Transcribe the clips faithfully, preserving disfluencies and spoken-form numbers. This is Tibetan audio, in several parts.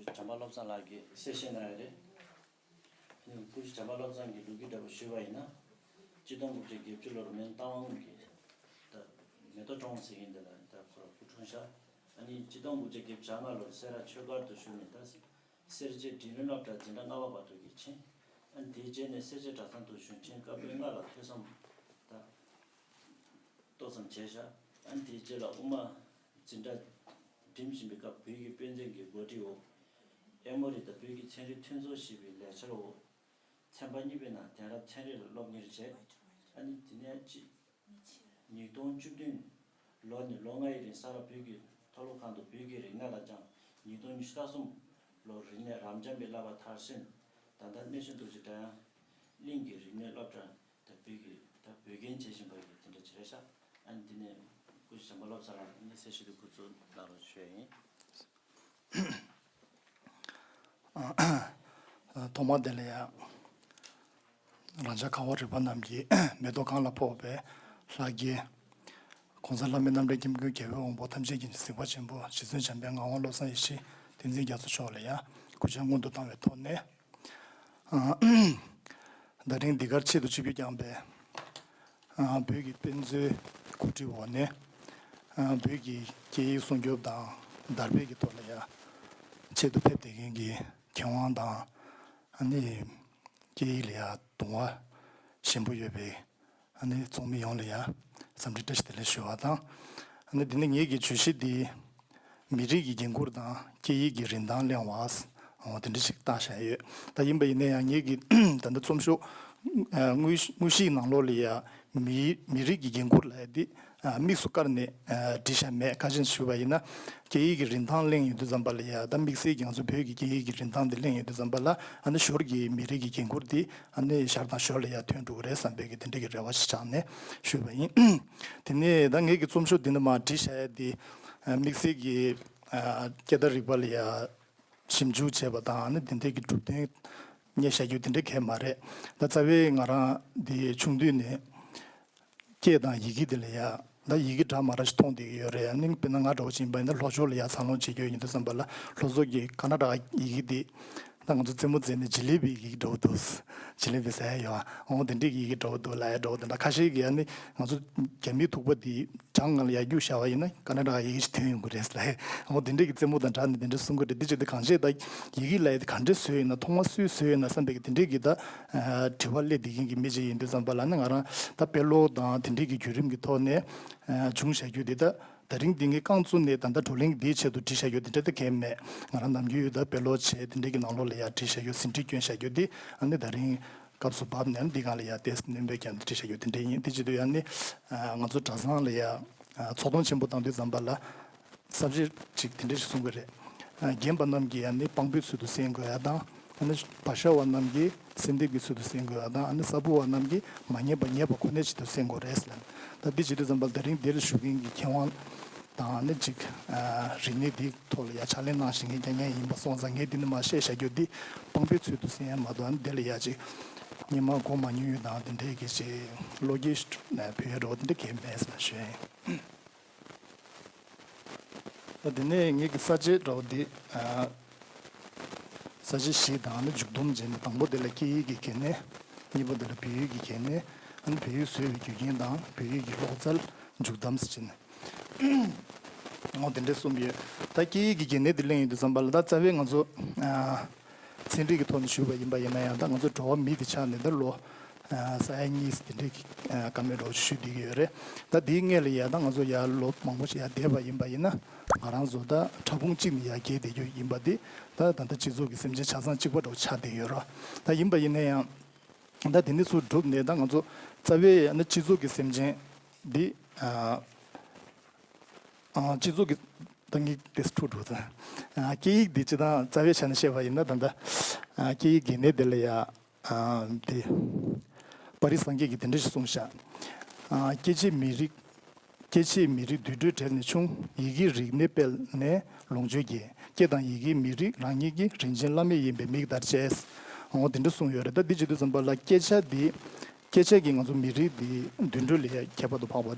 བྱམས་པ་བློ་བཟང་ལགས་ཀྱིས་གསལ་བཤད་གནང་ཡོད་རེད། ཨ་ནི་སྐུ་ཞབས་བྱམས་པ་བློ་བཟང་གིས་ལོ་རྒྱུས་འདྲ་པོ་ཞུས་པ་ཡིན་ན། གཅིག་སྟོང་དགུ་བརྒྱ་བརྒྱད་ཅུ་ལོར་མོན་རྟ་དབང་གིས་ད་མེ་ཏོག་ཀྲོང་ཟེར་མཁན་དེ་ལ་ད་ཁོ་རང་སྐུ་འཁྲུངས་ཤག་ཨ་ནི་གཅིག་སྟོང་དགུ་བརྒྱ་བརྒྱད་ཅུ་གྱ་ལྔ་ལོར་སེ་ར་ཆོས་སྒར་དུ་བཞུགས་ནས་ད་སེར་བྱེས་འབྲིང་རིམ་སློབ་གྲྭ་འཛིན་གྲྭ་ལྔ་པ་བར་དུ་གིས་ཕྱིན། ཨ་ནི་དེའི་རྗེས་ནས་སེར་བྱེས་གྲྭ་ཚང་དུ་ཞུགས་ཕྱིན་སྐབས་དཔེ་ལྔ་ལ་ཐོས་བསམ་ད། ཏོག་ཙམ་བྱས་ཤག་ཨ་ནི་དེའི་རྗེས་ལ་དབུ་མ་འཛིན་གྲྭ་འགྲིམ་བཞིན་པའི་སྐབས་བོད་ཀྱི་དཔེ་མཛོད་ཀྱི་འགོ་ཁྲིད་འོག་ཨེ་མོ་རི་དང་བོད་ཀྱི་ཚན་རིག་མཐུན་ཚོགས་ཞེས་པའི་ལས་འཆར་འོག་ཚན་པ་གཉིས་པའི་ནང་དེང་རབས་ཚན་རིག་ལ་སློབ་གཉེར་བྱས། ཨ་ནི་དེ་ནས་གཅིག་ཉིས་སྟོང་བཅུ་བདུན་ལོ་ནས་ལོ་ལྔ་ཡི་རིང་ས་རཱ་བོད་ཀྱི་མཐོ་སློབ་ཁང་དུ་བོད་ཀྱི་རིག་གནས་ལ་སྦྱངས། ཉིས་སྟོང་ཉི་ཤུ་རྩ་གསུམ་ལོར་རིག་གནས་རབ་འབྱམས་པའི་བསླབ་པ་མཐར་སོན། ད་ལྟ་གནས་ཆེན་རྡོ་རྗེ་སྒྲ་དབྱངས་གླིང་གི་རིག་གནས་སློབ་གྲྭ་ད་བོད་ཀྱི་ད་བོད་རྒན་བྱེད་བཞིན་པ་ཡི་དེ་འདྲ་ཅིག་རེད་ཤག་ཨ་ནི་དེ་ནས་སྐུ་ཞབས་བྱམས་པ་བློ་བཟང་ལགས་ནས་གསལ་བཤད་དེ་འགོ་ཚུགས་གནང་རོགས་ཞུ་ཡ་ཡིན། ཐོག་མར་དེ་ལ་ཡ། རང་ཅག་ཁ་བ་རི་པ་རྣམས་ཀྱི་མེ་ཏོག་གང་ལ་ཕོག་པའི་ལྷ་རྒྱལ། ༸གོང་ས་ལྷ་མི་རྣམ་འདྲེན་སྐྱབས་མགོན་རྒྱལ་བའི་དབང་པོ་ཐམས་ཅད་མཁྱེན་ཅིང་གཟིགས་པ་ཆེན་པོ་རྗེ་བཙུན་འཇམ་དཔལ་ངག་དབང་བློ་བཟང་ཡེ་ཤེས་བསྟན་འཛིན་རྒྱ་མཚོ་མཆོག་ལ་ཡང་གུས་ཕྱག་སྔོན་དུ་བཏང་བའི་ཐོག་ནས། ད་རིང་འདི་གར་ཆེད་དུ་ཆིབས་བསྒྱུར་བསྐྱངས་པའི་བོད་ཀྱི་དཔེ་མཛོད་གོ་སྒྲིག་འོག་ནས་བོད་ཀྱི་སྐད་ཡིག་སྲུང་སྐྱོབ་དང་དར་སྤེལ་གྱི་ཐོག་ལ་ཡང་ཆེད་དུ་ཕེབས་བསྡད་མཁན་གྱི་མཁས་དབང་དང་ཨ་ནི་སྐད་ཡིག་ལ་ཡང་དུང་བ་ཞེན་པོ་ཡོད་པའི་ཨ་ནི་ཚོགས་མི་ཡོངས་ལ་ཡང་འཚམས་འདྲི་བཀྲ་ཤིས་བདེ་ལེགས་ཞུ་བ་དང་། ཨ་ནི་འདི་ནི་ངེད་ཀྱི་བརྗོད་གཞི་འདི་མི་རིགས་ཀྱི་འགན་འཁུར་དང་སྐད་ཡིག་གི་རིན་ཐང་གླེང་བ། འོ་དེ་འདྲ་ཞིག་བཏགས་བཞག་ཡོད། ད་ཡིན་པ་ཡིན་ན་ཡང་ངེད་ཀྱི་ད་ལྟ་རྩོམ་ཤོག་དངོས་དངོས་གཞིའི་ནང་ལོགས་ལ་ཡང་མི་མི་རིགས་ཀྱི་འགན་འཁུར་ལབ་ཡ་འདི་དམིགས་སུ་བཀར་ནས་བྲིས་བཞག་མེད། ཁ་ཤས་ཞུས་པ་ཡིན་ན་སྐད་ཡིག་གི་རིན་ཐང་གླེང་ཡོང་དུས་ཙམ་པ་ལ་ཡང་ད་དམིགས་བསལ་གྱི་ང་ཚོ་བོད་ཀྱི་སྐད་ཡིག་གི་རིན་ཐང་འདི་གླེང་ཡོང་དུས་ཙམ་པ་ལ་ཨ་ནི་ཞོར་གྱི་མི་རིགས་ཀྱི་འགན་འཁུར་འདི་ཨ་ནི་ཞར་དང་ཞོར་ལ་ཡང་ཐོན་འགྲོ་གི་རེད་བསམ་པའི་གི་དེ་འདྲ་གི་རེ་བ་ཞིག་བཅངས་ནས་ཞུས་པ་ཡིན། དེ་ནས་ད་ངེད་ཀྱི་རྩོམ་ཤོག་འདི་ནི་མར་བྲིས་བཞག་ཡ་འདི་དམིགས་བསལ་གྱི་སྐད་བརྡ་རིག་པ་ལ་ཡང་ཞིབ་འཇུག་བྱས་པ་དང་ཨ་ནི་དེ་འདྲའི་གི་གྲུབ་དོན་རྙེད་བཞག་རྒྱུ་དེ་འདྲ་གང་ཡང་མ་རེད། ད་རྩ་བའི་ང་རང་འདི་ཆུང་དུས་ནས་སྐད་དང་ཡི་གེ་དེ་ལ་ཡ་ད་ཡི་གེ་འདྲ་མི་འདྲ་ཞིག་མཐོང་བསྡད་ཀྱི་ཡོད་རེད། ཨ་ནི་དཔེར་ན་ང་འདྲ་བོ་ཅིག་ཡིན་པ་ཡིན་ན་ལྷོ་ཕྱོགས་ལ་ཡ་འཚར་ལོངས་བྱེད་རྒྱུ་ཡིན་དུས་ཙམ་པ་ལ་ལྷོ་ཕྱོགས་ཀྱི་ཀ་ན་ཌ་ཡི་གེ་དེ་ད་ང་ཚོ་རྩེད་མོ་རྩེ་ནས་ཇི་ལི་བི་ཡི་གེ་འདྲ་བོ་འདུག་ཇི་ལི་བི་ཟེར་ཡ་ཡོད་ཨ། འོ་དེ་འདྲའི་ཡི་གེ་འདྲ་བོ་འདུག་ལབ་ཡ་འདྲ་བོ་དེ་འདྲ་ཁ་ཤས་ཀྱིས་ཨ་ནི་ང་ཚོ་རྒྱ་མིའི་ཐུག་པ་དེ། བྱང་ང་ལ་ཡར་རྒྱུགས་བཞག་པ་ཡིན་ན་ཀ་ན་ཌ་ཡི་གེ་ཞིག་ཐོན་ཡོང་གི་རེད་ལབ། འོ་དེ་འདྲས་ཀྱི་རྩེད་མོ་དང་སྦྲགས་ནས་དེ་འདྲས་གསུང་གི་རེད། དེ་བྱེད་དུས་གང་བྱས་ད་ཡི་གེ་ལབ་ཡ་དེ་ག་འདྲས་བཟོས་ཡོད་ན་ཐོག་མ་སུས་བཟོས་ཡོད་ན་བསམ་པའི་གི་དེ་འདྲས་ཀྱི་ད་དྲི་བ་སླེབས་བསྡད་མཁན་གྱི་མི་ཅིག་ཡིན་དུས་ཙམ་པ་ལ་ནི་ང་རང་ད་དཔེ་ཀློག་དང་དེ་འདྲས་ཀྱི་བརྒྱུད་རིམ་གྱི་ཐོག་ནས་བྱུང་བཞག་རྒྱུ་དེ་ད་ད་རིང་འདི་ངས་རྐང་བཙུགས་ནས་ད་ལྟ་བགྲོ་གླེང་འདིའི་ཆེད་དུ་བྲིས་བཞག་རྒྱུ་དེ་འདྲ་ད་གང་མེད། ང་རང་ནམ་རྒྱུན་ཡོད་ད་དཔེ་ཀློག་བྱས་དེ་འདྲས་ཀྱི་ནང་ལོགས་ལ་ཡར་བྲིས་བཞག་རྒྱུ་ཟིན་བྲིས་བསྐྱོན་བཞག་རྒྱུ་དེ་ཨ་ནི་ད་རིང་། སྐབས་སུ་བབས་ནས་འདི་སྒང་ལ་ཡ་ཏེས་སྣོན་པའི་རྒྱབ་ཏུ་བྲིས་བཞག་རྒྱུ་དེ་འདྲ་ཡིན། དེ་བྱེད་དུས་ཡང་ནི་ང་ཚོ་གྲྭ་ཚང་ལ་ཡ་ཚོགས་གཏོང་ཆེན་པོ་བཏང་དུས་ཙམ་པ་ལ་གསར་བརྗེ་ཅིག་དེ་འདྲ་ཞིག་གསུང་གི་རེད། རྒན་པ་རྣམས་ཀྱིས་ཡང་ནི་དཔང་པོའི་ཚུལ་དུ་གསན་དགོས་ཡ་དང་ཨ་ནི་བ་ཤ་བ་རྣམས་ཀྱིས་གསོལ་འདེབས་ཀྱི་ཚུལ་དུ་གསན་དགོས་ཡ་དང་ཨ་ནི་གསར་བུ་བ་རྣམས་ཀྱིས་མ་ཉེས་པ་ཉེས་པ་ཁོ་ནའི་ཆེད་དུ་གསན་དགོས་རེད་ཟེར་ལབ། ད་འདི་བྱེད་དུས་ཙམ་པ་ལ་དེ་རིང་འདིར་བཞུགས་མཁན་གྱི་མཁས་དབང་དང་ཨ་ནི་ཅིག་རིག་གནས་འདིའི་ཐོག་ལ་ཡ་ཕྱག་ལས་གནང་བཞིན་མཁན་རྐྱང་རྐྱང་ཡིན་པ་སོང་ཙང་ངས་འདི་ནས་མར་བཤད་བཞག་རྒྱུ་འདི་དཔང་པོའི་ཚུལ་དུ་གསན་ཡ་མ་གཏོགས་ཨ་ནི་འདི་ལ་ཡ་ཅིག་སྔོན་མ་གོ་མ་མྱོང་ཡོད་དང་དེ་འདྲའི་གི་ཅིག་བློ་སྐྱེད་ཕུལ་ཡ་འདྲ་བོ་དེ་འདྲ་གང་ཡང་མེད་ཟེར་ན་ཞུ་ཡ་ཡིན། ད་དེ་ནས་ངེད་ཀྱི་ས་བཅད་འདྲ་བོ་འདི་ས་བཅད་བཞི་དང་ནི་མཇུག་སྡོམ་བྱས་ནས་དང་པོ་དེ་ལ་སྐད་ཡིག་གི་གལ་གནད། གཉིས་པ་དེ་ལ་བོད་ཡིག་གི་གལ་གནད། ཨ་ནི་བོད་ཡིག་བཟོས་པའི་རྒྱུ་རྐྱེན་དང་བོད་ཡིག་གི་ཀློག་རྩལ་མཇུག་བསྡོམས་ཟེར་བྱས་ནས། འོ་དེ་འདྲས་གསུངས་ཡོད། ད་སྐད་ཡིག་གི་གལ་གནད་དེ་གླེང་ཡོང་དུས་ཙམ་པ་ལ་ད་རྩ་བའི་ང་ཚོ་ཚན་རིག་གི་ཐོག་ནས་ཞུས་པ་ཡིན་པ་ཡིན་ན་ཡང་ད་ང་ཚོ་འགྲོ་བ་མི་དེ་ཆགས་ནས་ད་ལོ་ས་ཡ་གཉིས་དེ་འདྲའི་བཀའ་མོལ་འདྲ་བོ་ཞུས་བསྡད་ཀྱི་ཡོད་རེད། ད་དེའི་སྔོན་ལ་ཡ་ད་ང་ཚོ་ཡར་ལོ་མང་པོ་ཞིག་ཡར་བསྡད་པ་ཡིན་པ་ཡིན་ན་ང་རང་ཚོ་ད་ཕྲ་ཕུང་གཅིག་ནས་ཡར་རྒྱས་བསྡད་རྒྱུ་ཡིན་པ་དེ་ད་ད་ལྟ་སྤྱི་ཚོགས་ཀྱི་སེམས་ཅན་ཆ་ཚང་གཅིག་པ་འདྲ་བོ་ཆགས་བསྡད་ཡོད་རེད། ད་ཡིན་པ་ཡིན་ན་ཡང་ད་དེ་འདྲ་ཚོ་གྲུབ་ནས་ད་ང་ཚོ་རྩ་བའི་ཨ་ནི་སྤྱི་ཚོགས་ཀྱི་སེམས་ཅན་འདི། སྤྱི་ཚོགས་ཀྱི་ད་ངས་དེ་འཁྲུག་འགྲོ་ཙང་། སྐད་ཡིག་འདི་སྤྱི་དང་རྩ་བའི་ཆ་ནས་བཤད་པ་ཡིན་ན་ད་ལྟ་སྐད་ཡིག་གལ་གནད་དེ་ལ་ཡ་དེ་པར་རིས་སངས་རྒྱས་ཀྱིས་དེ་འདྲ་ཞིག་གསུངས་ཤག་སྐད་ཆའི་མི་རིགས། སྐད་ཆའི་མི་རིགས་དུད་འགྲོའི་གྲལ་ནས་ཆུང་། ཡི་གེའི་རིག་གནས་སྤེལ་ནས་ལོངས་སྤྱོད་རྒྱས། སྐད་དང་ཡི་གེའི་མི་རིགས་རང་ཉིད་ཀྱི་རིན་ཆེན་བླ་མེད་ཡིན་པའི་མིག་ལྟར་གཅེས། འོ་དེ་འདྲ་གསུངས་ཡོད་རེད། ད་འདི་བྱེད་དུས་ཙམ་པ་ལ་སྐད་ཆ་འདི། སྐད་ཆ་གིས་ང་ཚོ་མི་རིགས་འདི་དུད་འགྲོ་ལས་ཁྱད་པར་དུ་འཕགས་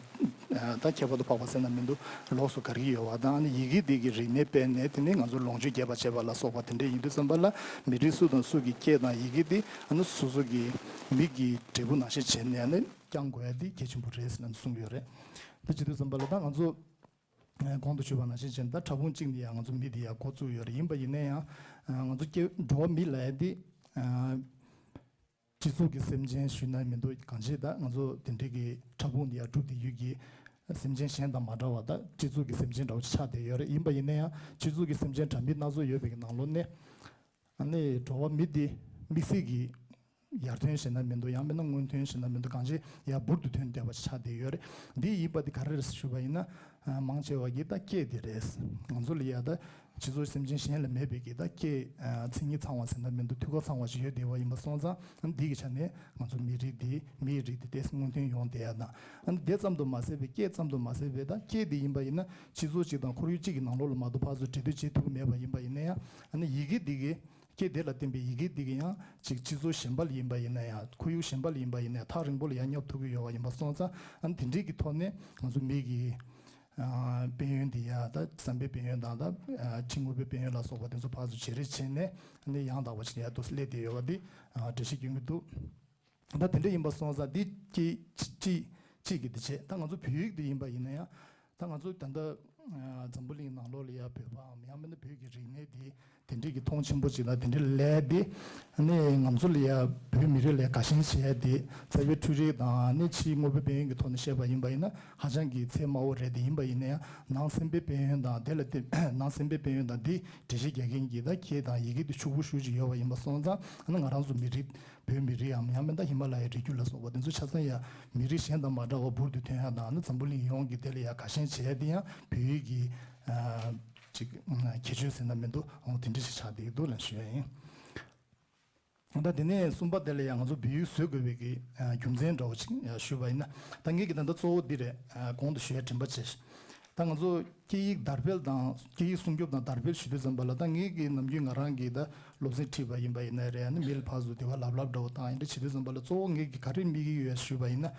པ་ ད་ཁྱད་པར་དུ་འཕགས་པ་ཟེར་ན་མི་འདུག་ལོགས་སུ་གར་གྱི་ཡོད་པ་དང་། ཨ་ནི་ཡི་གེ་འདི་གི་རིག་གནས་སྤེལ་ནས་དེ་ནས་ང་ཚོ་ལོངས་སྤྱོད་རྒྱས་པ་བྱེད་པ་ལ་སོགས་པ་དེ་འདྲ་ཡིན་དུས་ཙམ་པ་ལ། མི་རིགས་སུ་དང་སུ་གི་སྐད་དང་ཡི་གེ་འདི་ཨ་ནི་སོ་སོ་གི་མི་གི་འབྲས་བུ་ནང་བཞིན་བྱས་ནས་ཨ་ནི་བསྐྱང་དགོས་ཡ་འདི་གལ་ཆེན་པོ་རེད་ཟེར་ནས་གསུངས་ཡོད་རེད། དེ་བྱེད་དུས་ཙམ་པ་ལ་ད་ང་ཚོ་གོང་དུ་ཞུས་པ་ནང་བཞིན་བྱས་ན། ད་ཕྲ་ཕུང་གཅིག་ནས་ཡང་ང་ཚོ་མི་འདི་ཡར་འགོ་བཙུགས་ཡོད་རེད། ཡིན་པ་ཡིན་ན་ཡང་ང་ཚོ་སྐྱེ་འགྲོ་བ་མི་ལབ་ཡ་འདི་སྤྱི་གཙུག་གི་སེམས་ཅན་ཞུས་ན་མི་འདུག་གང་ཅི། ད་ང་ཚོ་དེ་འདྲའི་གི་ཕྲ་ཕུང་འདི་ཡར་གྲུབ་བསྡད་ཡོད་ཀྱི་སེམས་ཅན་གཞན་དང་མ་འདྲ་བ། ད་སྤྱི་གཙུག་གི་སེམས་ཅན་འདྲ་བོ་ཆགས་བསྡད་ཡོད་རེད། ཡིན་པ་ཡིན་ན་ཡང་སྤྱི་གཙུག་གི་སེམས་ཅན་འདྲ་མིན་སྣ་ཚོགས་ཡོད་པའི་གི་ནང་ལོགས་ནས། ཨ་ནི་འགྲོ་བ་མི་འདི་དམིགས་བསལ་གྱི་ཡར་ཐོན་ཞེ་ན་མི་འདུག་ཡང་མིན་ན་སྔོན་ཐོན་ཞེ་ན་མི་འདུག་གང་ཅི་ཡར་འབུར་དུ་ཐོན་བསྡད་པ་ཆགས་བསྡད་ཡོད་རེད། འདི་ཡིན་པ་འདི་ག་རེ་རེད་ཞུས་པ་ཡིན་ན། མང་ཆེ་བ་གིས་ད་སྐད་འདི་རེད། ང་ཚོ་ལ་ཡ་ད་སྤྱི་ཚོགས་སེམས་ཅན་གཞན་ལ་མེད་པའི་གི་ད་སྐད་མཚན་ཉིད་ཚང་བ་ཟེར་ན་མི་འདུག་མཐུ་ག་ཚང་བ་ཞིག་ཡོད་བསྡད་པ་ཡིན་པ་སོང་ཙང་། འདི་གི་ཆ་ནས་ང་ཚོ་མི་རིགས་འདི་མིའི་རིགས་འདི་ཏོག་ཙམ་སྔོན་ཐོན་ཡོང་བསྡད་ཡ་དང་། ཨ་ནི་དེ་ཙམ་དུ་མ་ཟད་པའི་སྐད་ཙམ་དུ་མ་ཟད་པའི་ད་སྐད་འདི་ཡིན་པ་ཡིན་ན་སྤྱི་ཚོགས་གཅིག་དང་ཁོར་ཡུག་གཅིག་གི་ནང་ལོགས་ལ་མ་གཏོགས་ཕར་ཚུར་འབྲེལ་མཐུད་བྱེད་ཐུབ་ཀྱི་མེད་པ་ཡིན་པ་ཡིན་ན་ཡང་། ཨ་ནི་ཡི་གེ་འདི་གི་སྐད་དེ་ལ་བརྟེན་པའི་ཡི་གེ་འདི་གི་ཡང་ཅིག་སྤྱི་ཚོགས་གཞན་པ་ལ་ཡིན་པ་ཡིན་ན་ཡང་། ཁོར་ཡུག་གཞན་པ་ལ་ཡིན་པ་ཡིན་ན་ཡང་ཐག་རིང་པོ་ལ་ཡང་སྙོབ་ཐུབ་ཀྱི་ཡོད་པ་ཡིན་པ་སོང་ཙང་། ཨ་ནི་དེ་འདྲའི་གི་ཐོག་ནས་ང་ཚོ་མི་གི་ཨ་དཔལ་ཡོན་འདི་ཡ་ད་བསམ་པའི་དཔལ་ཡོན་དང་། ད་ཕྱི་དངོས་པོའི་དཔལ་ཡོན་ལ་སོགས་པ་དེ་ཚོ་ཕར་ཚུར་བརྗེ་རེས་བྱས་ནས། ཨ་ནི་ཡང་དག་པ་ཞིག་ཡར་འདུག་སླེབས་བསྡད་ཡོད་པ་འདི་འགྲེལ་བཤད་སྐྱོན་གྱི་འདུག་ད་དེ་འདྲ་ཡིན་པ་སོང་ཙང་འདི་གཅིག་གཅིག་གཅིག་གཅིག་གི་འདི་བྱས། ད་ང་ཚོ་བོད་ཡིག་འདི་ཡིན་པ་ཡིན་ན་ཡང་། ད་ང་ཚོ་ད་ལྟ་འཛམ་བུ་གླིང་ནང་ལོགས་ལ་ཡ་བོད་པའམ་ཡང་མིན་ན་བོད་ཀྱི་རིག་གནས་འདི་དེ་འདྲའི་གི་མཐོང་ཆེན་པོ་ཅིག་ལ་དེ་འདྲའི་ལས་འདི་ནི་ང་ཚོ་ལ་ཡ་བོད་མི་རིགས་ལ་དགའ་ཞེན་བྱས་ཏེ། རྩ་བའི་འཕྲུལ་རིག་དང་ནི་ཕྱིའི་དངོས་པོའི་དཔལ་ཡོན་གྱི་ཐོག་ནས་བཤད་པ་ཡིན་པ་ཡིན་ན་ཧ་ཅང་གི་ཚད་དམའ་བོ་རེད། དེ་ཡིན་པ་ཡིན་ན་ཡང་ནང་སེམས་པའི་དཔལ་ཡོན་དང་། དེ་ལ་བརྟེན་ནང་སེམས་པའི་དཔལ་ཡོན་དང་འདི་འགྲེལ་བཤད་རྒྱག་མཁན་གྱི་ད་སྐད་དང་ཡི་གེ་འདི་ཕྱུག་པོ་ཞེ་པོ་ཅིག་ཡོད་པ་ཡིན་པ་སོང་ཙང་། ཨ་ནི་ང་རང་ཚོ་མི་རིགས་བོད་མི་རིགས་འམ་ཡང་མིན་ད་ཧི་མ་ལ་ཡའི་རི་རྒྱུད་ལ་སོགས་པ་དེ་ཚོ་ཆ་ཚང་ཡ་མི་རིགས་གཞན་དང་མ་འདྲ་བ་འབུར་དུ་ཐོན་ཡ་དང་། ཨ་ནི་འཛམ་བུ་གླིང་ཡོངས་ཀྱི་དེ་ལ་ཡ་དགའ་ཞེན་བྱེད་ཡ་དེ་ཡང་བོད་ཡིག་གི་ཨ་ཅིག་ཁྱད་ཆོས་ཟེར་ན་མི་འདུག་འོ་དེ་འདྲ་ཞིག་ཆགས་བསྡད་ཀྱི་འདུག་ལབ་ཞུ་ཡ་ཡིན། ད་དེ་ནས་གསུམ་པ་དེ་ལ་ཡང་ང་ཚོ་བོད་ཡིག་བཟོ་དགོས་པའི་གི་ཨ་རྒྱུ་མཚན་འདྲ་བོ་ཅིག་ཨ་ཞུས་པ་ཡིན་ན། ད་ངེད་ཀྱི་ད་ལྟ་གཙོ་བོ་འདི་རེད། ཨ་གོང་དུ་ཞུ་ཡ་དྲན་པ་བྱས། ད་ང་ཚོ་སྐད་ཡིག་དར་སྤེལ་དང་སྐད་ཡིག་སྲུང་སྐྱོབ་དང་དར་སྤེལ་ཞུ་དུས་ཙམ་པ་ལ། ད་ངེད་ཀྱི་ནམ་རྒྱུན་ང་རང་གིས་ད་སློབ་ཚན་ཁྲིད་པ་ཡིན་པ་ཡིན་ན་རེད། ཨ་ནི་མི་ལ་ཕར་ཚུར་དེ་བ་ལབ་ལབ་འདྲ་བོ་དང་ཡིན་འདྲ་བྱེད་དུས་ཙམ་པ་ལ། གཙོ་བོ་ངེད་ཀྱིས་ག་རེ་དམིགས་ཀྱི་ཡོད་ཞུས་པ་ཡིན་ན།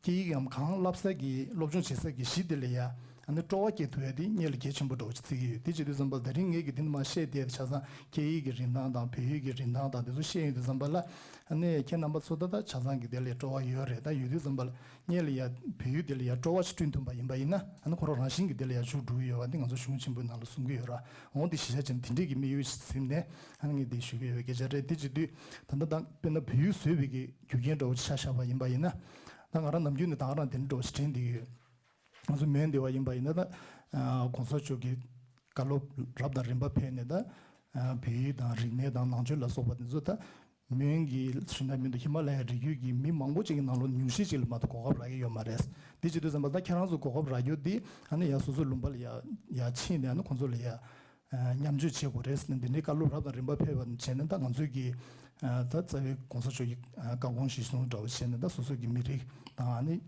སྐད་ཡིག་ཡང་གང་བསླབ་ས་གི་སློབ་སྦྱོང་བྱེད་ས་གི་གཞི་དེ་ལ་ཡ་ཨ་ནི་སྤྲོ་བ་སྐྱེ་ཐུབ་ཡ་དེ་སྔོན་ལ་གལ་ཆེན་པོ་འདྲ་བོ་ཅིག་བརྩི་གི་ཡོད། དེ་བྱེད་དུས་ཙམ་པ་ལ་དེ་རིང་ངེད་ཀྱིས་འདི་ནས་མར་བཤད་བསྡད་ཆ་ཚང་སྐད་ཡིག་གི་རིན་ཐང་དང་བོད་ཡིག་གི་རིན་ཐང་དང་དེ་ཚོ་བཤད་ཡོང་དུས་ཙམ་པ་ལ། ཨ་ནི་ཁྱེད་རྣམ་པ་ཚོ་ད་ད་ཆ་ཚང་གི་དེ་ལ་ཡ་སྤྲོ་བ་ཡོད་རེད། ད་ཡོད་དུས་ཙམ་པ་ལ་སྔོན་ལ་ཡ་བོད་ཡིག་དེ་ལ་ཡ་སྤྲོ་བ་ཞིག་བསྐྲུན་ཐུབ་པ་ཡིན་པ་ཡིན་ན། ཨ་ནི་ཁོ་རང་རང་བཞིན་གྱིས་དེ་ལ་ཡ་ཤུགས་འགྲོ་གི་ཡོད་པ་འདི་ང་ཚོ་གཞུང་ཆེན་པོའི་ནང་ལ་གསུང་གི་ཡོད་ར། འོ་འདི་གཞི་ཆ་བྱས་ནས་དེ་འདྲས་ཀྱི་དམིགས་ཡུལ་ཞིག་ཟིན་ནས་ཨ་ནི་ངས་འདི་ཞུ་གི་ཡོད་པའི་སྐད་ཆ་རེད། དེ་བྱེད་དུས་ད་ལྟ་ད་དཔེར་ན་བོད་ཡིག་བཟོས་པའི་གི་རྒྱུ་རྐྱེན་འདྲ་བོ་ཆ་བཞག་པ་ཡིན་པ་ཡིན་ན། ད་ང་རང་ནམ་རྒྱུན་ནས་ད་ག་རང་དེ་འདྲ་འདྲ་བོ་ཞིག་དྲན་བསྡད་ཀྱི་ཡོད། ང་ཚོ་མོན་སྡེ་བ་ཡིན་པ་ཡིན་ན། ད་ཨ་གོང་ས་མཆོག་གི་བཀའ་སློབ་རབ་དང་རིམ་པ་ཕེབས་ནས། ད་ཨ་བོད་ཡིག་དང་རིག་གནས་དང་ནང་ཆོས་ལ་སོགས་པ་དེ་ཚོ་ད་མོན་གྱི་ཞུ་ན་མི་འདུག་ཧི་མ་ལ་ཡའི་རི་རྒྱུད་ཀྱི་མི་མང་པོ་ཅིག་གི་ནང་ལོགས་ཉུང་ཤས་ཅིག་ལ་མ་གཏོགས་གོ་སྐབས་རག་གི་ཡོད་མ་རེད། དེ་བྱེད་དུས་ཙམ་པ་ད་ཁྱེད་རང་ཚོ་གོ་སྐབས་རག་རྒྱུ་དེ་ཨ་ནི་ཡར་སོ་སོའི་ལུང་པ་ལ་ཡར་ཡར་ཕྱིན་ནས། ཨ་ནི་ཁོང་ཚོ་ལ་ཡར་ཨ་མཉམ་སྤྱོད་བྱེད་དགོས་རེད་ཟེར་ནས། འདི་འདྲའི་བཀའ་སློབ་རབ་དང་རིམ་པ་ཕེབས་པ་བྱས་ནས། ད་ང་ཚོས་ཀྱི་ཨ་ད་རྩ་བའི་གོང་ས་མཆོག་གི་ཨ་བཀའ་དགོངས་གཞིར་བཟུང་འདྲ་བོ་བྱས་ནས། ད་སོ་སོ་གི་མི་རིགས་དང་ཨ་ནི་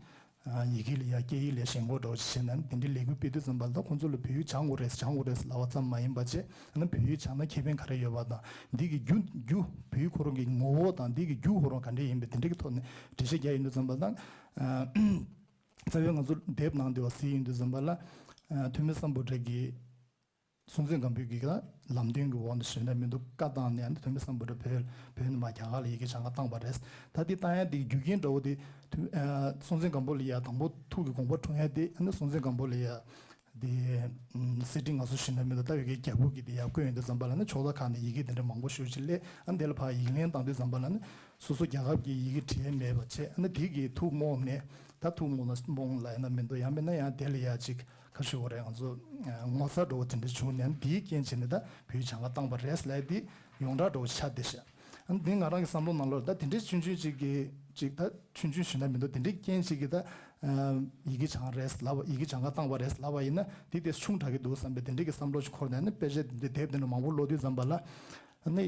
ཨ་ཡི་གེ་ལ་ཡ་སྐད་ཡིག་ལ་ཞེན་ཁོག་འདྲ་བོ་ཞིག་བྱས་ནས། དེ་འདྲའི་ལས་འགུལ་སྤེལ་དུས་ཙམ་པ་ལ་ད་ཁོང་ཚོ་ལ་བོད་ཡིག་སྦྱང་དགོས་རེད་སྦྱང་དགོས་རེད་ལབ་པ་ཙམ་མ་ཡིན་པ་བྱས། ཨ་ནི་བོད་ཡིག་སྦྱངས་ན་ཁེ་ཕན་ག་རེ་ཡོད་པ་དང་། འདི་གི་རྒྱུ་རྒྱུ་བོད་ཡིག་ཁོ་རང་གི་ངོ་བོ་དང་འདི་གི་རྒྱུ་ཁོ་རང་ག་འདྲ་ཡིན་པའི་དེ་འདྲའི་གི་ཐོག་ནས་འགྲེལ་བཤད་རྒྱག་ཡོང་དུས་ཙམ་པ་ལ། ཨ་རྩ་བའི་ང་ཚོ་དེབ་ནང་དེ་བ་གཟིགས་ཡོང་དུས་ཙམ་པ་ལ། ཨ་ཐོན་མི་སམ་བྷོ་ཊ་གི་སྲོང་བཙན་སྒམ་པོའི་གི་ལམ་སྟོན་གྱི་འོག་ནས་ཞུས་ན་མི་འདུག་བཀའ་བཏང་ནས། ཨ་ནི་ཐོན་མི་སམ་བྷོ་ཊ་བོད་བོད་ནས་མར་རྒྱ་གར་ལ་ཡི་གེ་སྦྱང་ག་བཏང་བ་རེད། ད་འདི་བཏང་ཡ་འདི་རྒྱུ་རྐྱེན་འདྲ་བོ་དེ་ཐོན་ཨ་སྲོང་བཙན་སྒམ་པོ་ལ་ཡ་དང་པོ་ཐུགས་ཀྱི་དགོངས་པ་འཁྲུངས་ཡ་དེ། ཨ་ནི་སྲོང་བཙན་སྒམ་པོ་ལ་ཡ་དེ་ཨམ་གསེར་ཁྲི་མངའ་གསོལ་ཞུས་ན་མི་འདུག་ད་བོད་ཀྱི་རྒྱལ་པོ་གིས་དེ་ཡར་བསྐོས་ཡོང་དུས་ཙམ་པ་ལ་ནི་ཕྱོགས་མཐའ་ཁག་ནས་ཡི་གེ་དེ་འདྲ་མང་པོ་ཞེ་པོ་ཅིག་སླེབས། ཨ་ནི་དེ་ལ་ཕར་ཡིག་ལན་བཏང་དུས་ཙམ་པ་ལ་ནི་སོ་སོ་རྒྱལ་ཁབ་ཀྱི་ཡི་གེ་བྲིས་མེད་པ་བྱས། ཨ་ནི་དེ་གིས་ཐུགས་རྨོངས་ནས། ད་ཐུགས་རྨོངས་ན་རྨོངས་ལབ་ཡ་ན་མི་འདུག་ཡང་མིན་ན་ཡང་དེ་ལ་ཡ་ཅིག་ག་ཞུ་དགོས་རེད། ང་ཚོ་ངོ་ཚ་འདྲ་བོ་དེ་འདྲ་བྱུང་ནས། ཨ་ནི་དེའི་རྐྱེན་བྱས་ནས་ད་བོད་ཡིག་སྦྱང་ག་བཏང་བ་རེད་ལབ་ཡ་དེ་ཡོངས་གྲགས་འདྲ་བོ་ཆགས་བསྡད་ཤག་ཨ་ནི་དེ་ང་རང་གི་བསམ་བློ་ནང་ལོགས་ད་དེ་འདྲའི་ཆུང་ཆུང་ཅིག་གི་ཅིག་ད་ཆུང་ཆུང་ཞུས་ན་མི་འདུག་དེ་འདྲའི་རྐྱེན་ཅིག་གིས་ད་ཨ་ཡི་གེ་སྦྱང་རེད་ལབ། ཡི་གེ་སྦྱང་ག་བཏང་བ་རེད་ལབ་པ་ཡིན་ན་དེ་དེ་ཆུང་དྲགས་ཀྱི་འདུག་བསམ་པའི་དེ་འདྲའི་གི་བསམ་བློ་ཞིག་འཁོར་ནས། ཨ་ནི་དཔེ་ཆ་དེ་འདྲའི་དེབ་དེ་འདྲ་མང་པོ་ཀློག་དུས་ཙམ་པ་ལ། ཨ་ནི་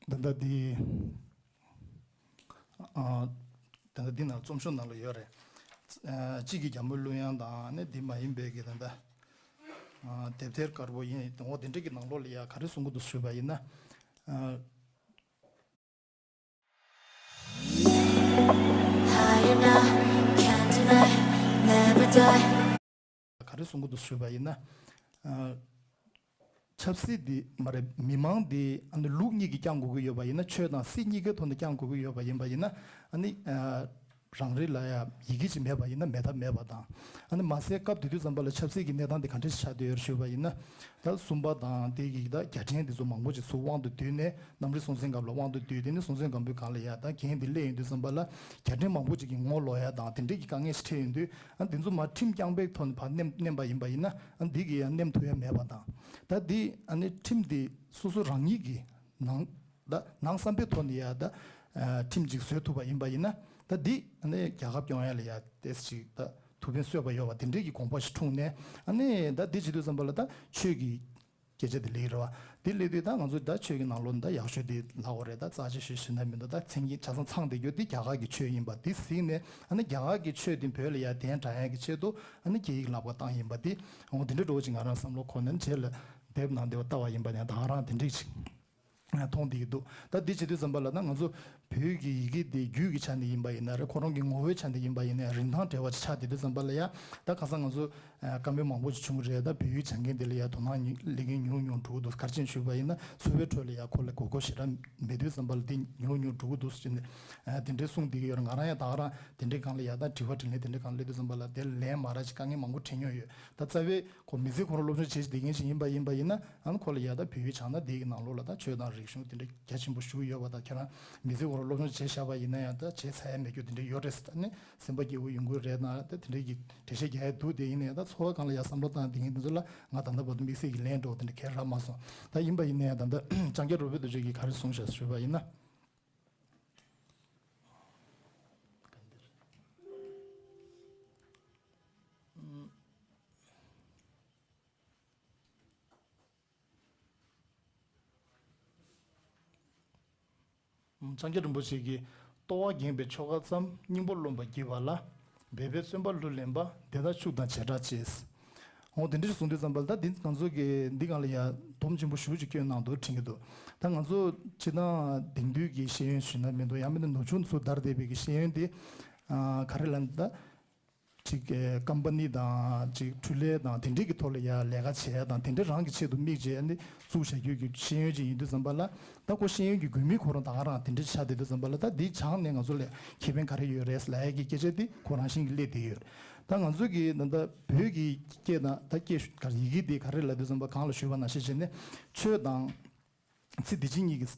ད་ལྟ་འདི་ཨ་ད་ལྟ་འདི་ནང་རྩོམ་ཤོག་ནང་ལ་ཡོད་རེད། ཨ་གཅིག་གི་རྒྱལ་མོའི་གླུ་དབྱངས་དང་། ཨ་ནི་འདི་མ་ཡིན་པའི་གི་ད་ལྟ་ཨ་དེབ་ཐེར་དཀར་པོ་ཡིན། འོ་དེ་འདྲ་གི་ནང་ལོགས་ལ་ཡ་ག་རེ་གསུང་གི་འདུག་ཞུས་པ་ཡིན་ན། ཨ། Higher now, can't deny. ག་རེ་གསུང་གི་འདུག་ཞུས་པ་ཡིན་ན། ཨ། ཆབ་སྲིད་འདི་མ་རེད། མི་མང་འདི་ཨ་ནི་ལུགས་གཉིས་ཀྱིས་བསྐྱང་དགོས་ཀྱི་ཡོད་པ་ཡིན་ན། ཆོས་དང་སྲིད་གཉིས་ཀའི་ཐོག་ནས་བསྐྱང་དགོས་ཀྱི་ཡོད་པ་ཡིན་པ་ཡིན་ན། ཨ་ནི་ཨ། རང་རེ་ལ་ཡང་ཡི་གེ་ཅིག་མེད་པ་ཡིན་ན་མེད་ཐབས་མེད་པ་དང་། ཨ་ནི་མ་ཟད་སྐབས་དེ་དུས་ཙམ་པ་ལ་ཆབ་སྲིད་ཀྱི་གནས་སྟངས་དེ་ག་འདྲ་ཞིག་ཆགས་བསྡད་ཡོད་ཞུས་པ་ཡིན་ན། ད་སུམ་པ་དང་དེ་གི་ད་རྒྱལ་ཕྲན་དེ་ཚོ་མང་པོ་ཅིག་ཚུར་དབང་དུ་བསྡུས་ནས། གནམ་རི་སྲོང་བཙན་སྒམ་པོ་ལ་དབང་དུ་བསྡུས། དེ་ནས་སྲོང་བཙན་སྒམ་པོའི་སྒང་ལ་ཡ་ད་འགན་དེ་སླེབས་ཡོང་དུས་ཙམ་པ་ལ་རྒྱལ་ཕྲན་མང་པོ་ཅིག་གིས་ངོ་ལོག་ཡ་དང་དེ་འདྲས་ཀྱི་དཀའ་ངལ་ཞིག་འཕྲད་ཡོང་དུས། ཨ་འདི་ཚོ་མར་ཁྲིམས་རྐྱང་པའི་ཐོག་ནས་ཕར་མནན་མནན་པ་ཡིན་པ་ཡིན་ན། ཨ་འདི་གིས་ཡང་མནན་ཐུབ་ཡ་མེད་པ་དང་། ད་འདི་ཨ་ནི་ཁྲིམས་དེ་སོ་སོ་རང་ཉིད་ཀྱི་ནང་ད་ནང་བསམ་པའི་ཐོག་ནས་ཡ་ད་ཨ་ཁྲིམས་ཅིག་བཟོས་ཐུབ་པ་ཡིན་པ་ཡིན་ན། ད་འདི་ཨ་ནི་རྒྱལ་ཁབ་སྐྱོང་ཡ་ལ་ཡ་ཏོག་ཙམ་ཅིག་ད་ཐུགས་ཕན་གསོས་པ་ཡོད་པ་དེ་འདྲས་ཀྱི་དགོངས་པ་ཞིག་འཁྲུངས་ནས། ཨ་ནི་ད་འདི་བྱེད་དུས་ཙམ་པ་ལ་ད་ཆོས་ཀྱི་སྐད་ཆ་དེ་སླེབས་ཀྱི་རེད་བ། དེ་སླེབས་དུས་ད་ང་ཚོ་ད་ཆོས་ཀྱི་ནང་ལོགས་ད་ཡག་ཤོས་དེ་ལབ་དགོས་རེད། ད་རྩ་ཆེ་ཤོས་ཞུས་ན་མི་འདུག་ད་མཚན་གྱི་ཆ་ཚང་ཚང་བསྡད་རྒྱུ་དེ་རྒྱ་གར་གྱི་ཆོས་ཡིན་པ་དེ་གཟིགས་ནས། ཨ་ནི་རྒྱ་གར་གྱི་ཆོས་དེ་བོད་ལ་ཡར་གདན་དྲངས་ཡག་གི་ཆེད་དུ། ཨ་ནི་སྐད་ཡིག་ལག་པ་བཏང་ཡིན་པ་དེ། འོ་དེ་འདྲ་འདྲ་བོ་ཅིག་ང་རང་བསམ་བློ་འཁོར་ནས་རྗེས་ལ་དེབ་ནང་དེ་བ་ལྟ་བ་ཡིན་པ་ནས་ད་ག་རང་དེ་འདྲ་ཅིག་མཐོང་བསྡད་ཀྱི་འདུག་ད་འདི་བྱེད་དུས་ཙམ་པ་ལ་ད་ང་ཚོ་བོད་ཀྱི་ཡི་གེ་འདི་རྒྱུད་ཀྱི་ཆ་ནས་ཡིན་པ་ཡིན་ན་རེད། ཁོ་རང་གི་ངོ་བོའི་ཆ་ནས་ཡིན་པ་ཡིན་ན་རིན་ཐང་བྲལ་བ་ཅིག་ཆགས་བསྡད་དུས་ཙམ་པ་ལ་ཡ། ད་ཁ་སང་ང་ཚོ་ཨ་བཀའ་མོལ་མང་པོ་ཅིག་བྱུང་གི་རེད། ད་བོད་ཡིག་སྦྱང་མཁན་འདི་ལ་ཡ་དོ་སྣང་ཉུང་སླེབས་མཁན་ཉུང་ཉུང་འགྲོ་གི་འདུག་ག་རེ་བྱས་ཞུས་པ་ཡིན་ན། འཚོ་བའི་ཁྲོད་ལ་ཡ་ཁོ་ལ་དགོས་མཁོ་ཞེ་དྲག་མེད་དུས་ཙམ་པ་ལ་འདི་ཉུང་ཉུང་འགྲོ་གི་འདུག་ཟེར་ནས་ཨ་དེ་འདྲའི་གསུངས་བསྡད་ཀྱི་ཡོད་རེད། ང་རང་ཡང་ད་ག་རང་དེ་འདྲའི་སྒང་ལ་ཡ་ད་དྲི་བ་དྲིས་ལན་དེ་འདྲའི་སྒང་ལ་སླེབས་དུས་ཙམ་པ་ལ་དེ་ལན་མ་རག་ཅིག་དཀའ་ངལ་མང་པོ་འཕྲད་མྱོང་ཡོད། ད་རྩ་བའི་ཁོ་མི་ཚེ་ཁོ་རང་སློབ་སྦྱོང་བྱེད་བསྡད་མཁན་ཞིག་ཡིན་པ་ཡིན་པ་ཡིན་ན། ཨ་ནི་ཁོ་ལ་ཡ་ད་བོད་ཡིག་སྦྱངས་ན་འདི་གི་ནང་ལོགས་ལ་ད་ཆོས་དང་རིག་གཞུང་དེ་འདྲ་རྒྱ་ཆེན་པོ་ཞེ་པོ་ཡོད་པ། ད་ཁྱེད་རང་མི་ཚེ་ཁོ་རང་སློབ་སྦྱོང་བྱས་བཞག་པ་ཡིན་ན་ཡང་ད་བྱས་ཚར་ཡ་མེད་རྒྱུ་དེ་འདྲ་ཡོད་རེད་ཟེར། ད་ནི་སེམས་པ་སྐྱིད་པོ་ཡོང་གི་རེད། ན་ད་དེ་འདྲ་གི་འགྲེལ་བཤད་རྒྱག་ཡ་འདུག་དེ་ཡིན་ན་ཡང་ད་འཚོ་བ་སྒང་ལ་ཡ་བསམ་བློ་བཏང་བསྡད་མཁན་དེ་ཚོ་ལ་ང་ད་ལྟ་བར་དུ་དམིགས་བསལ་གྱི་ལན་འདྲ་བོ་དེ་འདྲ་གང་ཡང་རག་མ་སོང་། ད་ཡིན་པ་ཡིན་ན་ཡང་ད་ལྟ་ལྕང་སྐྱ་རོལ་པའི་རྡོ་རྗེ་གིས་ག་རེ་གསུངས་བཞག་ཞུས་པ་ཡིན་ན། ལྕང་སྐྱ་རིན་པོ་ཆེ་གིས། ལྟོ་བ་འགེངས་པའི་ཆོ་ག་བརྩམ། སྙིང་པོ་རློམ་པར་བགྱིད་པ་ལ། འབད་པས་བརྩོན་པ་ལྷུར་ལེན་པ། དེ་དག་ཕྱུགས་དང་བྱེ་བྲག་ཕྱེ། འོ་དེ་འདྲ་གསུངས་དུས་ཙམ་པ་ལ་ད་འདི་ང་ཚོ་གི་འདི་སྒང་ལ་ཡ་སྡོམ་ཆེན་པོ་ཞེ་པོ་ཅིག་བསྐྱོན་གནང་འདུག་དྲན་གྱི་འདུག་ད་ང་ཚོ་སྤྱིར་བཏང་དེང་དུས་ཀྱི་ཤེས་ཡོན་ཞུས་ན་མི་འདུག་ཡང་མིན་ན་ནུབ་ཕྱོགས་ཚུར་དར་བསྡད་པའི་གི་ཤེས་ཡོན་དེ་ཨ་ག་རེ་ལབ་ན། ད་ཅིག་ཨེ་ཀམ་པ་ནི་དང་ཅིག་འཕྲུལ་ལས་དང་དེ་འདྲས་ཀྱི་ཐོག་ལ་ཡ་ལས་ཀ་བྱེད་ཡ་དང་དེ་འདྲས་རང་གི་ཆེད་དུ་དམིགས་བྱས་ནས་བཙུགས་བཞག་རྒྱུ་གི་ཤེས་ཡོན་ཅིག་ཡིན་དུས་ཙམ་པ་ལ། ད་ཁོ་ཤེས་ཡོན་གྱི་དགོས་དམིགས་ཁོ་རང་ད་ག་རང་དེ་འདྲས་ཆགས་བསྡད་དུས་ཙམ་པ་ལ། ད་འདི་སྦྱངས་ནས་ང་ཚོ་ལ་ཁེ་ཕན་ག་རེ་ཡོད་རེད་ལབ་ཡ་གི་སྐད་ཆ་འདི་ཁོ་རང་བཞིན་གྱིས་སླེབས་བསྡད་ཡོད། ད་ང་ཚོ་གི་ད་ལྟ་བོད་ཀྱི་སྐད་དང་ད་སྐད་ཡི་གེ་འདི་ག་རེ་ལབ་དུས་ཙམ་པ་གང་ལ་ཞུས་པ་ནང་བཞིན་བྱས་ནས་ཆོས་དང་། ཚེ་འདི་ཕྱི་གཉིས་ཀྱི་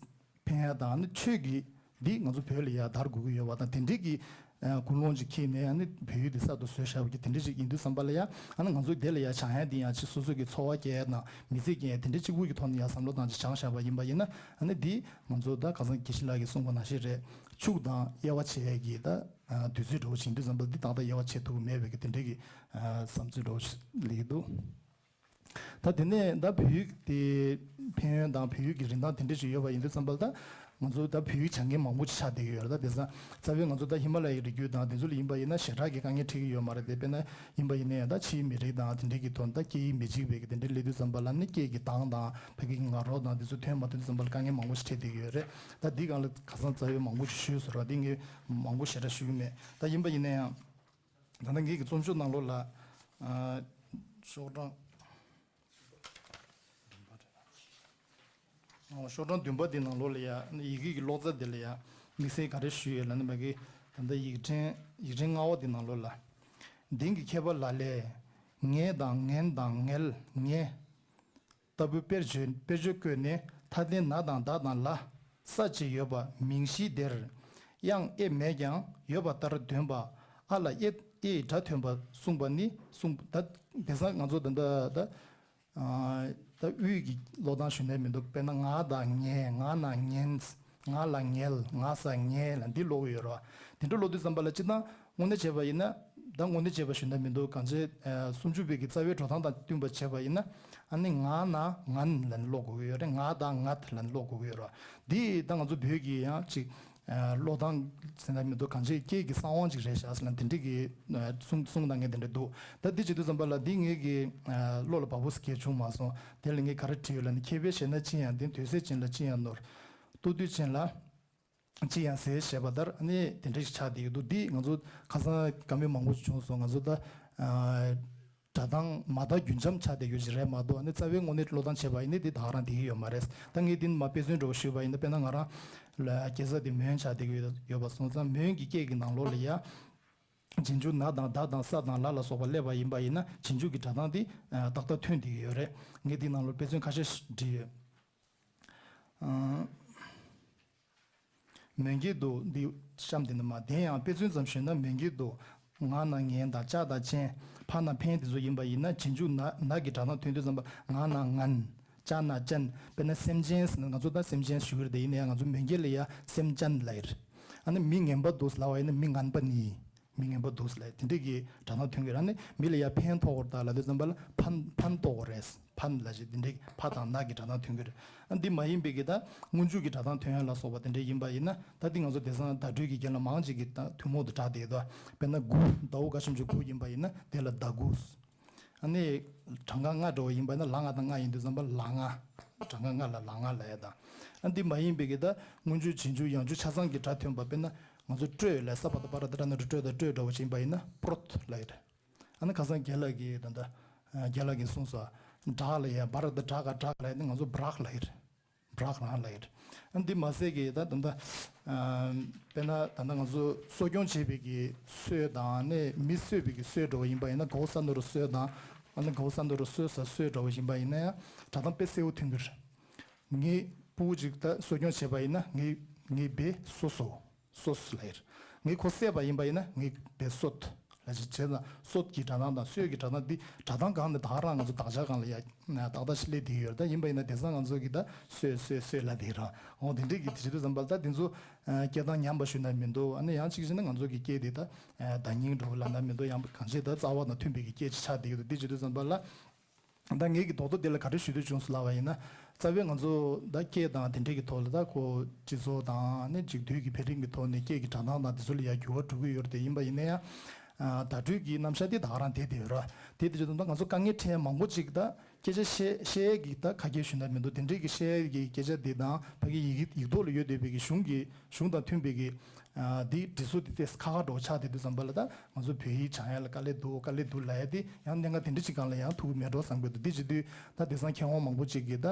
ཕན་ཡ་དང་། ཨ་ནི་ཆོས་ཀྱི་འདི་ང་ཚོ་བོད་ལ་ཡ་དར་དགོས་ཀྱི་ཡོད་པ་དང་། དེ་འདྲའི་གི་ཨ་ཀུན་སློང་ཅིག་འཁྱེར་ནས། ཨ་ནི་བོད་ཡིག་འདི་གསར་དུ་བཟོས་བཞག་པ་གི་དེ་འདྲ་ཅིག་ཡིན་དུས་ཙམ་པ་ལ་ཡ། ཨ་ནི་ང་ཚོ་དེ་ལ་ཡ་སྦྱང་ཡ་འདི་ཡང་ཅིག་སོ་སོ་གི་འཚོ་བ་སྐྱེལ་ཡ་དང་མི་ཚེ་སྐྱེལ་ཡ་དེ་འདྲ་གཅིག་པུ་གི་ཐོག་ནས་ཡ་བསམ་བློ་བཏང་ཅིག་སྦྱངས་བཞག་པ་ཡིན་པ་ཡིན་ན། ཨ་ནི་འདི་ང་ཚོ་ད་ཁ་སང་དགེ་བཤེས་ལགས་ཀྱིས་གསུངས་པ་ནང་བཞིན་རེད། ཕྱུགས་དང་དབྱེ་བ་ཕྱེ་ཡ་གི་ད་ཨ་དུས་ཚོད་འདྲ་བོ་ཅིག་ཡིན་དུས་ཙམ་པ་ལ་འདི་ཏག་ཏག་དབྱེ་བ་ཕྱེ་ཐུབ་ཀྱི་མེད་པའི་གི་དེ་འདྲའི་གི་ཨ་བསམ་ཚུལ་འདྲ་བོ་ཅིག་སླེབས་ཀྱི་འདུག་ད་དེ་ནས་ད་བོད་ཡིག་དེ་ཕན་ཡོན་དང་བོད་ཡིག་གི་རིན་ཐང་དེ་འདྲ་ཞིག་ཡོད་པ་ཡིན་དུས་ཙམ་པ་ལ། ད་ང་ཚོ་ད་བོད་ཡིག་སྦྱང་མཁན་མང་པོ་ཅིག་ཆགས་བསྡད་ཀྱི་ཡོད་རེད། ད་དེང་སང་རྩ་བའི་ང་ཚོ་ད་ཧི་མ་ལ་ཡའི་རི་རྒྱུད་དང་དེ་ཚོ་ལ་ཡིན་པ་ཡིན་ན་ཞེ་དྲག་གི་དཀའ་ངལ་འཕྲད་ཀྱི་ཡོད་མ་རེད་དེ། དཔེར་ན་ཡིན་པ་ཡིན་ན་ཡང་ད་ཕྱིའི་མི་རིགས་དང་དེ་འདྲའི་གི་ཐོག་ད་སྐད་ཡིག་མི་གཅིག་པའི་གི་དེ་འདྲའི་སླེབས་དུས་ཙམ་པ་ལ་ནི་སྐད་ཀྱི་གདངས་དང་ཕ་གི་གི་ང་རོ་དང་དེ་ཚོ་ཐོན་མ་ཐུབ་དུས་ཙམ་པ་ལ་དཀའ་ངལ་མང་པོ་ཞིག་འཕྲད་བསྡད་ཀྱི་ཡོད་རེད། ད་འདི་སྒང་ལ་ཁ་སང་རྩ་བའི་མང་པོ་ཞིག་ཞུས་ཟེར་བ་འདི་ངས་མང་པོ་ཞེ་དྲག་ཞུ་གི་མེད། ད་ཡིན་པ་ཡིན་ན་ཡང་། ད་ལྟ་ངེད་ཀྱི་རྩོམ་ཤོག་ནང་ལོགས་ལ། ཨ། ཤོག་གྲངས། ཨ། ཤོག་གྲངས་བདུན་པ་འདི་ནང་ལོགས་ལ་ཡ། ཡི་གེ་གི་ཀློག་རྩལ་འདི་ལ་ཡ། དམིགས་བསལ་ག་རེ་ཞུས་ཡོད་ལབ་ན། མ་གི་ད་ལྟ་ཡིག་ཕྲེང་ཡིག་ཕྲེང་ལྔ་པ་འདི་ནང་ལོགས་ལ། གདེང་གི་མཁས་པ་ལ་ལས། ངས་དང་ངན་དང་ངལ་ངེ། ལྟ་བུའི་དཔེར་བརྗོད་དཔེར་བརྗོད་བཀོད་ནས། མཐའ་རྟེན་ན་དང་ད་དང་ལ། ས་ཅེས་ཡོད་པ་མིང་གཞིའི་སྡེར། དབྱངས་ཨེ་མེད་ཀྱང་ཡོད་པ་ལྟར་འདོན་པ། ཨ་ལ་ཨེ་ཨེ་ཡི་སྒྲ་ཐོན་པ་གསུངས་པ་ནི་གསུངས། ད་དེང་སང་ང་ཚོ་ད་ད་ད་ཨ་ད་དབུས་ཀྱི་ཀློག་སྟངས་ཞུས་ན་མི་འདུག་དཔེར་ན་ང་དང་ངེ། ང་ན་ངེན། ང་ལ་ངལ། ང་ས་ངེ་ལ་འདི་ཀློག་གི་ཡོད་རེད་བ། དེ་འདྲ་ཀློག་དུས་ཙམ་པ་ལ་སྤྱིར་བཏང་དངོས་གནས་བྱས་པ་ཡིན་ན། ད་དངོས་གནས་བྱས་པ་ཞུ་ན་མི་འདུག་གང་ཅི་ཨ་སུམ་ཅུ་པའི་གི་རྩ་བའི་འགྲོ་སྟངས་དང་བསྟུན་པ་བྱས་པ་ཡིན་ན། ཨ་ནི་ང་ན་ངན་ལབ་ནས་ཀློག་དགོས་ཀྱི་ཡོད་རེད། ང་དང་ངད་ལབ་ནས་ཀློག་དགོས་ཀྱི་ཡོད་རེད་བ། འདི་ད་ང་ཚོ་བོད་ཀྱི་ཡང་ཅིག་ཨ་ཀློག་སྟངས་ཟེར་ན་མི་འདུག་གང་ཅི་སྐད་ཀྱི་གསང་བ་ཅིག་རེད་ཤག་ཟེར་ན་དེ་འདྲ་གི་ཨ་གསུང་གསུང་གནང་མཁན་དེ་འདྲ་འདུག་ད་འདི་བྱེད་དུས་ཙམ་པ་ལ་འདི་ངེད་ཀྱི་ཨ་བློ་ལ་བབས་པོ་ཟེར་མཁན་བྱུང་མ་སོང་། དེ་ལ་ངས་ག་རེ་བྲིས་ཡོད་ལབ་ན། མཁས་པས་བཤད་ན་ཅི་ཡང་བདེན། དུས་ཚོད་ཅན་ལ་ཅི་ཡང་ནོར། ལྟོ་དུས་ཅན་ལ་ཅི་ཡང་ཟད་ཞེས་པ་ལྟར། ཨ་ནི་དེ་འདྲ་ཞིག་ཆགས་བསྡད་ཀྱི་འདུག་འདི་ང་ཚོ་ཁ་སང་བཀའ་མོལ་མང་པོ་ཞིག་བྱུང་སོང་། ང་ཚོ་ད་ སྒྲ་གདངས་མ་དག་རྒྱུན་འབྱམས་ཆགས་བསྡད་ཡོད་ཅིག་རེད་མ་གཏོགས། ཨ་ནི་རྩ་བའི་དངོས་གནས་ཀློག་སྟངས་བྱས་པ་ཡིན་ན་དེ་ད་ག་རང་བསྡད་ཀྱི་ཡོད་མ་རེད། ད་ངས་འདི་མ་དཔེ་མཚོན་འདྲ་བོ་ཞུས་པ་ཡིན་ན། དཔེར་ན་ང་རང་ལ་སྐྱེ་ས་དེ་མོན་ཆགས་བསྡད་ཀྱི་ཡོད་པ་སོང་ཙང་། མོན་གྱི་སྐད་ཀྱི་ནང་ལོགས་ལ་ཡ། རྗེས་འཇུག་ན་དང་ད་དང་ས་དང་ལ་ལ་སོགས་པ་སླེབས་པ་ཡིན་པ་ཡིན་ན། རྗེས་འཇུག་གི་སྒྲ་གདངས་དེ་ཏག་ཏག་ཐོན་བསྡད་ཀྱི་ཡོད་རེད། ངས་འདི་ནང་ལོགས་དཔེ་མཚོན་ཁ་ཤས་བྲིས་ཡོད། ཨང་། མོན་གྱི་དུ་འདི་གཤམ་དེ་ནི་མ། དེ་ཡང་དཔེ་མཚོན་ཙམ་ཞུས་ན། མོན་གྱི་དུ། ང་ན་ངན་དང་ཅ་དང་ཅན། ཕ་ན་ཕན་དེ་ཚོ་ཡིན་པ་ཡིན་ན། རྗེས་འཇུག་ན་ན་གི་སྒྲ་གདངས་ཐོན་དུས་ཙམ་པ། ང་ན་ངན། ཅ་ན་ཅན། དཔེར་ན་སེམས་ཅན་ཟེར་ན། ང་ཚོ་ད་སེམས་ཅན་ཞུ་གི་རེད་དེ། ཡིན་ན་ཡང་ང་ཚོ་མོན་གྱི་ལ་ཡ་སེམས་ཅན་ལ་ཡིར། ཨ་ནི་མི་ངན་པ་འདུག་ལབ་པ་ཡིན་ན། མི་ངན་པ་ནི། མི་ངན་པ་འདུག་ལབ་དེ་འདྲས་ཀྱི་སྒྲ་གདངས་ཐོན་གྱི་རེད། ཨ་ནི་མི་ལ་ཡ་ཕན་ཐོགས་ཀྱི་རེད་ད་ལབ་དུས་ཙམ་པ་ལ། ཕན་ཕན་ཐོགས་ཀྱི་རེད། ཕན་ལབ་བྱས་དེ་འདྲས་ཕ་དང་ན་གི་སྒྲ་གདངས་ཐོན་གྱི་རེད། ཨ། འདི་མ་ཡིན་པའི་གི་ད་སྔོན་འཇུག་གི་སྒྲ་གདངས་ཐོན་ཡ་ལ་སོགས་པ་དེ་འདྲས་ཡིན་པ་ཡིན་ན། ད་འདི་ང་ཚོ་དེང་སང་བརྡ་སྤྲོད་ཀྱི་རྒྱན་ལ་མང་ཅིག་གི་ད་ཐུན་མོང་དུ་གྲགས་བསྡད་ཡོད་དོ། དཔེར་ན་དགུ། ཟླ་བོ་འགའ་ཞིག་ཅིག་དགུ་ཡིན་པ་ཡིན་ན། དེ་ལ་ཟླ་དགུ། ཨ་ནི་གྲངས་ཀ་ལྔ་འདྲ་བོ་ཡིན་པ་ཡིན་ན། ལ་ལྔ་དང་ལྔ་ཡིན་དུས་ཙམ་པ་ལ་ལྔ། གྲངས་ཀ་ལྔ་ལ་ལ་ལྔ་ལབ་ཡ་དང་། ཨ། འདི་མ་ཡིན་པའི་གི་ད་སྔོན་འཇུག་རྗེས་འཇུག་ཡང་འཇུག་ཆ་ཚང་གི་སྒྲ་ཐོན་པ། དཔེར་ན་ང་ཚོ་སྤྲོད་ལབ། ས་པ་ད་པ་ར་ད་ར་ན་རུ་སྤྲོད་ད་སྤྲོད་འདྲ་བོ་ཅིག་ཡིན་པ་ཡིན་ན། པྲོད་ལབ་ཡ་རེད། ཨ་ནི་ཁ་སང་རྒན་ལགས་ཀྱིས་ད་ལྟ་རྒན་ལགས་ཀྱིས་གསུངས་སོང་། བྲག་ལ་ཡ་བ་ར་ད་བྲག་ག་བྲག་ལ་ཡ་ནི་ང་ཚོ་བྲག་ལ་ཡིར། བྲག་རང་ལ་ཡིར། ཨ་ནི་འདི་མ་ཟད་ཀྱི་ད་ད་ལྟ་དཔེར་ན་ད་ལྟ་ང་ཚོ་གསོ་སྐྱོང་བྱེད་པའི་གི་གསོས་དང་ནི་མི་གསོད་པའི་གི་གསོས་འདྲ་བོ་ཡིན་པ་ཡིན་ན། གའོ་ས་ན་རུ་གསོས་དང་། ཨ་ནི་གའོ་ས་ན་རུ་གསོས་ས་གསོས་འདྲ་བོ་ཡིན་པ་ཡིན་ན་ཡང་སྒྲ་གདངས་དཔེ་གསལ་བོ་ཐོན་གྱི་རེད། ངའི་ཕྲུ་གུ་ཅིག་ད་གསོ་སྐྱོང་བྱེད་པ་ཡིན་ན། ངའི་ངའི་བེ་གསོ་གསོ། གསོས་ལབ་ཡིར། ངས་ཁོ་བསད་པ་ཡིན་པ་ཡིན་ན། ངས་བེ་གསོད་ལབ་བྱས། བྱས་ཙང་གསོད་ཀྱི་སྒྲ་གདངས་དང་གསོས་ཀྱི་སྒྲ་གདངས་འདི། སྒྲ་གདངས་སྒང་ནས་ད་ག་རང་ང་ཚོ་དག་ཆ་སྒང་ལ་ཡ་ཏག་ཏག་ཞིག་སླེབས་བསྡད་ཡོད་རེད། ད་ཡིན་པ་ཡིན་ན་དེང་སང་ང་ཚོ་གི་ད་གསོས་གསོས་གསོས་ལབ་བསྡད་ར། འོ་དེ་འདྲས་ཀྱི་དེ་བྱེད་དུས་ཙམ་པ་ལ། ད་དེ་ཚོ་སྐད་གདངས་ཉམས་པ་ཞུ་ན་མི་འདུག་ཨ་ནི་ཡང་གཅིག་བྱས་ན་ང་ཚོ་གི་སྐད་དེ་ད་བརྡ་རྙིང་འདྲ་བོ་ལབ་ན་མི་འདུག་ཡང་གང་ཅི་ད་རྩ་བ་དང་མཐུན་པའི་གི་སྐད་ཅིག་ཆགས་བསྡད་ཡོད་འདུག་དེ་བྱེད་དུས་ཙམ་པ་ལ། ད་ངས་ཀྱི་རྡོག་རྡོག་འདི་ལ་ག་རེ་ཞུ་འདོད་བྱུང་སོང་ལབ་པ་ཡིན་ན། རྩ་བའི་ང་ཚོ་ད་སྐད་དང་དེ་འདྲས་ཀྱི་ཐོག་ལ། ད་ཁོ་སྤྱི་ཚོགས་དང་ནི་གཅིག་སྡུད་ཀྱི་འཕེལ་རིམ་གྱི་ཐོག་ནས་སྐད་ཀྱི་སྒྲ་གདངས་དང་དེ་ཚོ་ལ་ཡ་འགྱུར་བ་འགྲོ་གི་ཡོད་རེད་དེ། ཡིན་པ་ཡིན་ན་ཡང་། ཨ། བརྡ་སྤྲོད་ཀྱི་རྣམ་གཞག་དེ་ད་ག་རང་བསྡད་བསྡད་ཡོད་རེད། དེ་དེ་ཚོ་ད་ང་ཚོ་དཀའ་ངལ་འཕྲད་མང་པོ་ཅིག་ད་སྐད་ཆ་བཤད་བཤད་ཡས་ཀྱི་ད་ཁ་སྐད་ཞུ་ན་མི་འདུག་དེ་འདྲས་ཀྱི་བཤད་ཡས་ཀྱི་སྐད་ཆ་དེ་དང་། ཕ་གི་ཡི་གེ་ཡིག་ཐོག་ལ་ཡོད་བསྡད་པའི་གི་གཞུང་གི་གཞུང་དང་མཐུན་པའི་གི། ཨ། འདི་འབྲི་སྲོལ་འདི་ཏོག་ཙམ་ཁག་ཁག་འདྲ་བོ་ཆགས་བསྡད་དུས་ཙམ་པ་ལ། ད་ང་ཚོ་བོད་ཡིག་སྦྱང་ཡ་ལ་དཀའ་ལས་འདུག་དཀའ་ལས་འདུག་ལབ་ཡ་དེ་ཡང་གནད་འགག་དེ་འདྲ་ཅིག་སྒང་ལ་ཡང་ཐུག་གི་མེད་འགྲོ་བསམ་གྱི་འདུག་དེ་བྱེད་དུས་ད་དེང་སང་མཁས་དབང་མང་པོ་ཅིག་གིས་ད།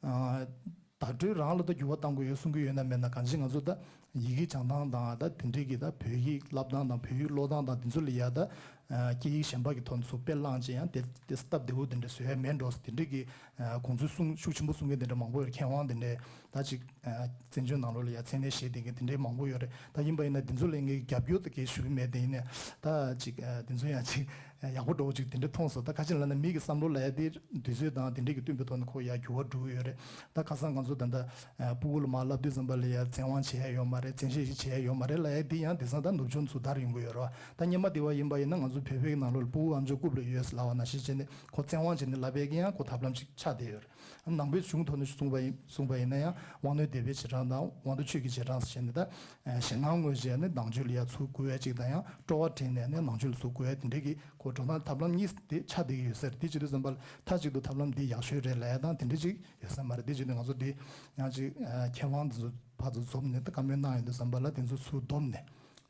ཨ། བརྡ་སྤྲོད་རང་ལ་ད་འགྱུར་བ་གཏང་དགོས་ཡོད་གསུང་གི་ཡོད་ན་མེད་ན། གང་ཅི་ང་ཚོ་ད་ཡི་གེ་སྦྱང་སྟངས་དང་། ད་དེ་འདྲའི་གི་ད་བོད་ཡིག་བསླབ་སྟངས་དང་བོད་ཡིག་ཀློག་སྟངས་དང་དེ་ཚོ་ལ་ཡ་ད། ཨ། སྐད་ཡིག་གཞན་པ་གི་ཐོག་ནས་ཚུར་དཔེ་བླངས་བྱས་ཡང་དེ་དེ་སྟབས་བདེ་བོ་དེ་འདྲ་བཟོ་ཡ་མེད་འགྲོ་ཟེར། དེ་འདྲའི་གི། ཨ། དགོངས་ཚུལ་གསུང་ཤུགས་ཆེན་པོ་གསུང་མཁན་དེ་འདྲ་མང་པོ་ཡོད་རེད། མཁས་དབང་དེ་འདྲས་ད་ཅིག་ཨ། བཙན་བྱོལ་ནང་ལོགས་ལ་ཡ་མཚན་གནས་བཞེས་བསྡད་མཁན་དེ་འདྲས་མང་པོ་ཡོད་རེད། ད་ཡིན་པ་ཡིན་ན་དེ་ཚོ་ལ་ངས་རྒྱབ་སྐྱོར་ད་གང་ཡང་ཞུ་གི་མེད། དེ་ཡིན་ནའི་ད་ཅིག་ཨ། དེ་ཚོ་ཡང་ཅིག་ཨ། ཡག་པོ་འདྲ་བོ་ཅིག་དེ་འདྲས་མཐོང་སོང་། ད་ག་ཅི་ལབ་ན་མི་གི་བསམ་བློ་ལབ་ཡ་དེ་དུས་ཚོད་དང་དེ་འདྲས་ཀྱི་བསྟུན་པའི་ཐོག་ནས་ཁོ་ཡར་འགྱུར་བ་འགྲོ་གི་ཡོད་རེད། ད་ཁ་སང་ང་ཚོ་ད་ལྟ་ཨ། ཕྲུ་གུ་ལ་མར་བསླབ་དུས་ཙམ་པ་ལ་ཡ་བཙན་དབང་བྱེད་ཡ་ཡོད་མ་རེད། བཙན་ཤེད་ཞིག་བྱེད་ཡ་ཡོད་མ་རེད་ལབ་ཡ་དེ་ཡང་དེང་སང་ད་ནུབ་ཕྱོགས་ཚུར་དར་ཡོང་གི་ཡོད་རེད་བ། ད་སྔོན་མ་དེ་བ་ཡིན་པ་ཡིན་ན་ང་ཚོ་བོད་པའི་ནང་ལོགས་ལ་ཕྲུ་གུ་ཨམ་ཅོག་རྐུབ་ལ་ཡོད་ལབ་པ་ནང་བཞིན་བྱས་ནས་ཁོ་བཙན་དབང་བྱས་ནས་ལབ་ཡ་གི་ཡང་ཁོ་ཐབས་ལམ་ཅིག་ཆགས་བསྡད་ཡོད་རེད། ནང་པའི་གཞུང་ཐོག་ནས་གསུངས་པ་ཡིན་གསུངས་པ་ཡིན་ན་ཡང་དབང་རྣོན་སྡེ་པའི་བྱེ་བྲག་དང་དབང་རྣོན་ཆོས་ཀྱི་བྱེ་བྲག་ཟེར་བྱས་ནས། ད་ཞེད་སྣང་དངོས་བྱས་ནས་ནང་ཆོས་ལ་ཡ་ཚུར་བཀོལ་ཡ་ཅིག་དང་། ཡང་སྤྲོ་བ་དྲན་ནས་ནི་ནང་ཆོས་ལ་ཚུར་བཀོལ་ཡ་དེ་འདྲའི་གི་ཁོ་འགྲོ་སྟངས་ཐབས་ལམ་གཉིས་དེ་ཆགས་བསྡད་ཀྱི་ཡོད་ས་རེད། དེ་བྱེད་དུས་ཙམ་པ་ལ་མཐའ་གཅིག་ཏུ་ཐབས་ལམ་འདི་ཡག་ཤོས་རེད་ལབ་ཡ་དང་དེ་འདྲ་ཅིག་ཡོད་ས་མ་རེད། དེ་བྱེད་དུས་ང་ཚོ་འདི་ཡང་ཅིག་མཁས་དབང་འདི་ཚོ་ཕར་ཚུར་འཛོམས་ནས་ད་བཀའ་མོལ་གནང་ཡོང་དུས་ཙམ་པ་ལ་དེ་ཚོ་ཚུར་བསྡོམས་ནས་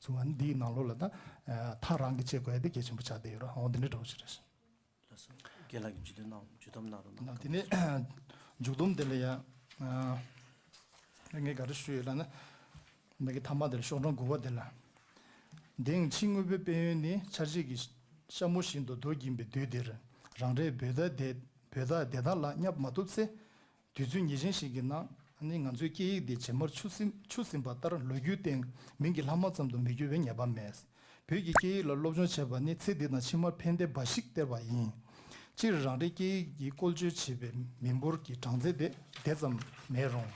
ཚུར་ཨ་ནི་འདིའི་ནང་ལོགས་ལ་ད་མཐའ་རང་གིས་བྱེད་དགོས་ཡ་དེ་གལ་ཆེན་པོ་ཆགས་བསྡད་ཡོད་རེད། འོ་དེ་འདྲ་འདྲ་བོ་ཞིག་རེད། ལགས་སོ། རྒན་ལགས་ཀྱིས་མཇུག་སྡོམ་གནང་། མཇུག་སྡོམ་གནང་རོགས་གནང་། དེ་ནས་མཇུག་སྡོམ་དེ་ལ་ཡ། ཨ། ངས་ག་རེ་ཞུ་ཡོད་ལབ་ན། མ་གི་མཐའ་མ་དེ་ལ་ཤོག་གྲངས་དགུ་པ་དེ་ལ། དེང་ཕྱི་དངོས་པོའི་དཔལ་ཡོན་ནི། འཆར་བྱེད་ཀྱི་ཤ་མོ་བཞིན་དུ་རྡོ་འགྱིང་བའི་དུས་འདིར། རང་རེའི་བོད་ཟླ་དེ་བོད་ཟླ་དེ་དག་ལ་བསྙབ་མ་ཐུབ་ཚེ། དུས་ཚོད་ཉེར་ཅན་ཞིག་གི་ནང་ནི་ང་ཚོའི་སྐད་ཡིག་འདི་ཇེ་མར་ཆུ་ཟིན་ཆུ་ཟིན་པ་ལྟར་ལོ་རྒྱུས་སྟེང་མིང་གི་ལྷག་མ་ཙམ་དུ་མི་འགྱུར་བའི་ངེས་པ་མེད། བོད་ཀྱི་སྐད་ཡིག་ལ་སློབ་སྦྱོང་བྱས་པ་ནི་ཚེ་འདི་དང་ཕྱི་མར་ཕན་བདེ་འབའ་ཞིག་སྟེར་བ་ཡིན། སྤྱིར་རང་རེའི་སྐད་ཡིག་གི་བཀོལ་སྤྱོད་བྱེད་པའི་མི་འབོར་གྱི་གྲངས་ཚད་དེ་དེ་ཙམ་མེད་རུང་།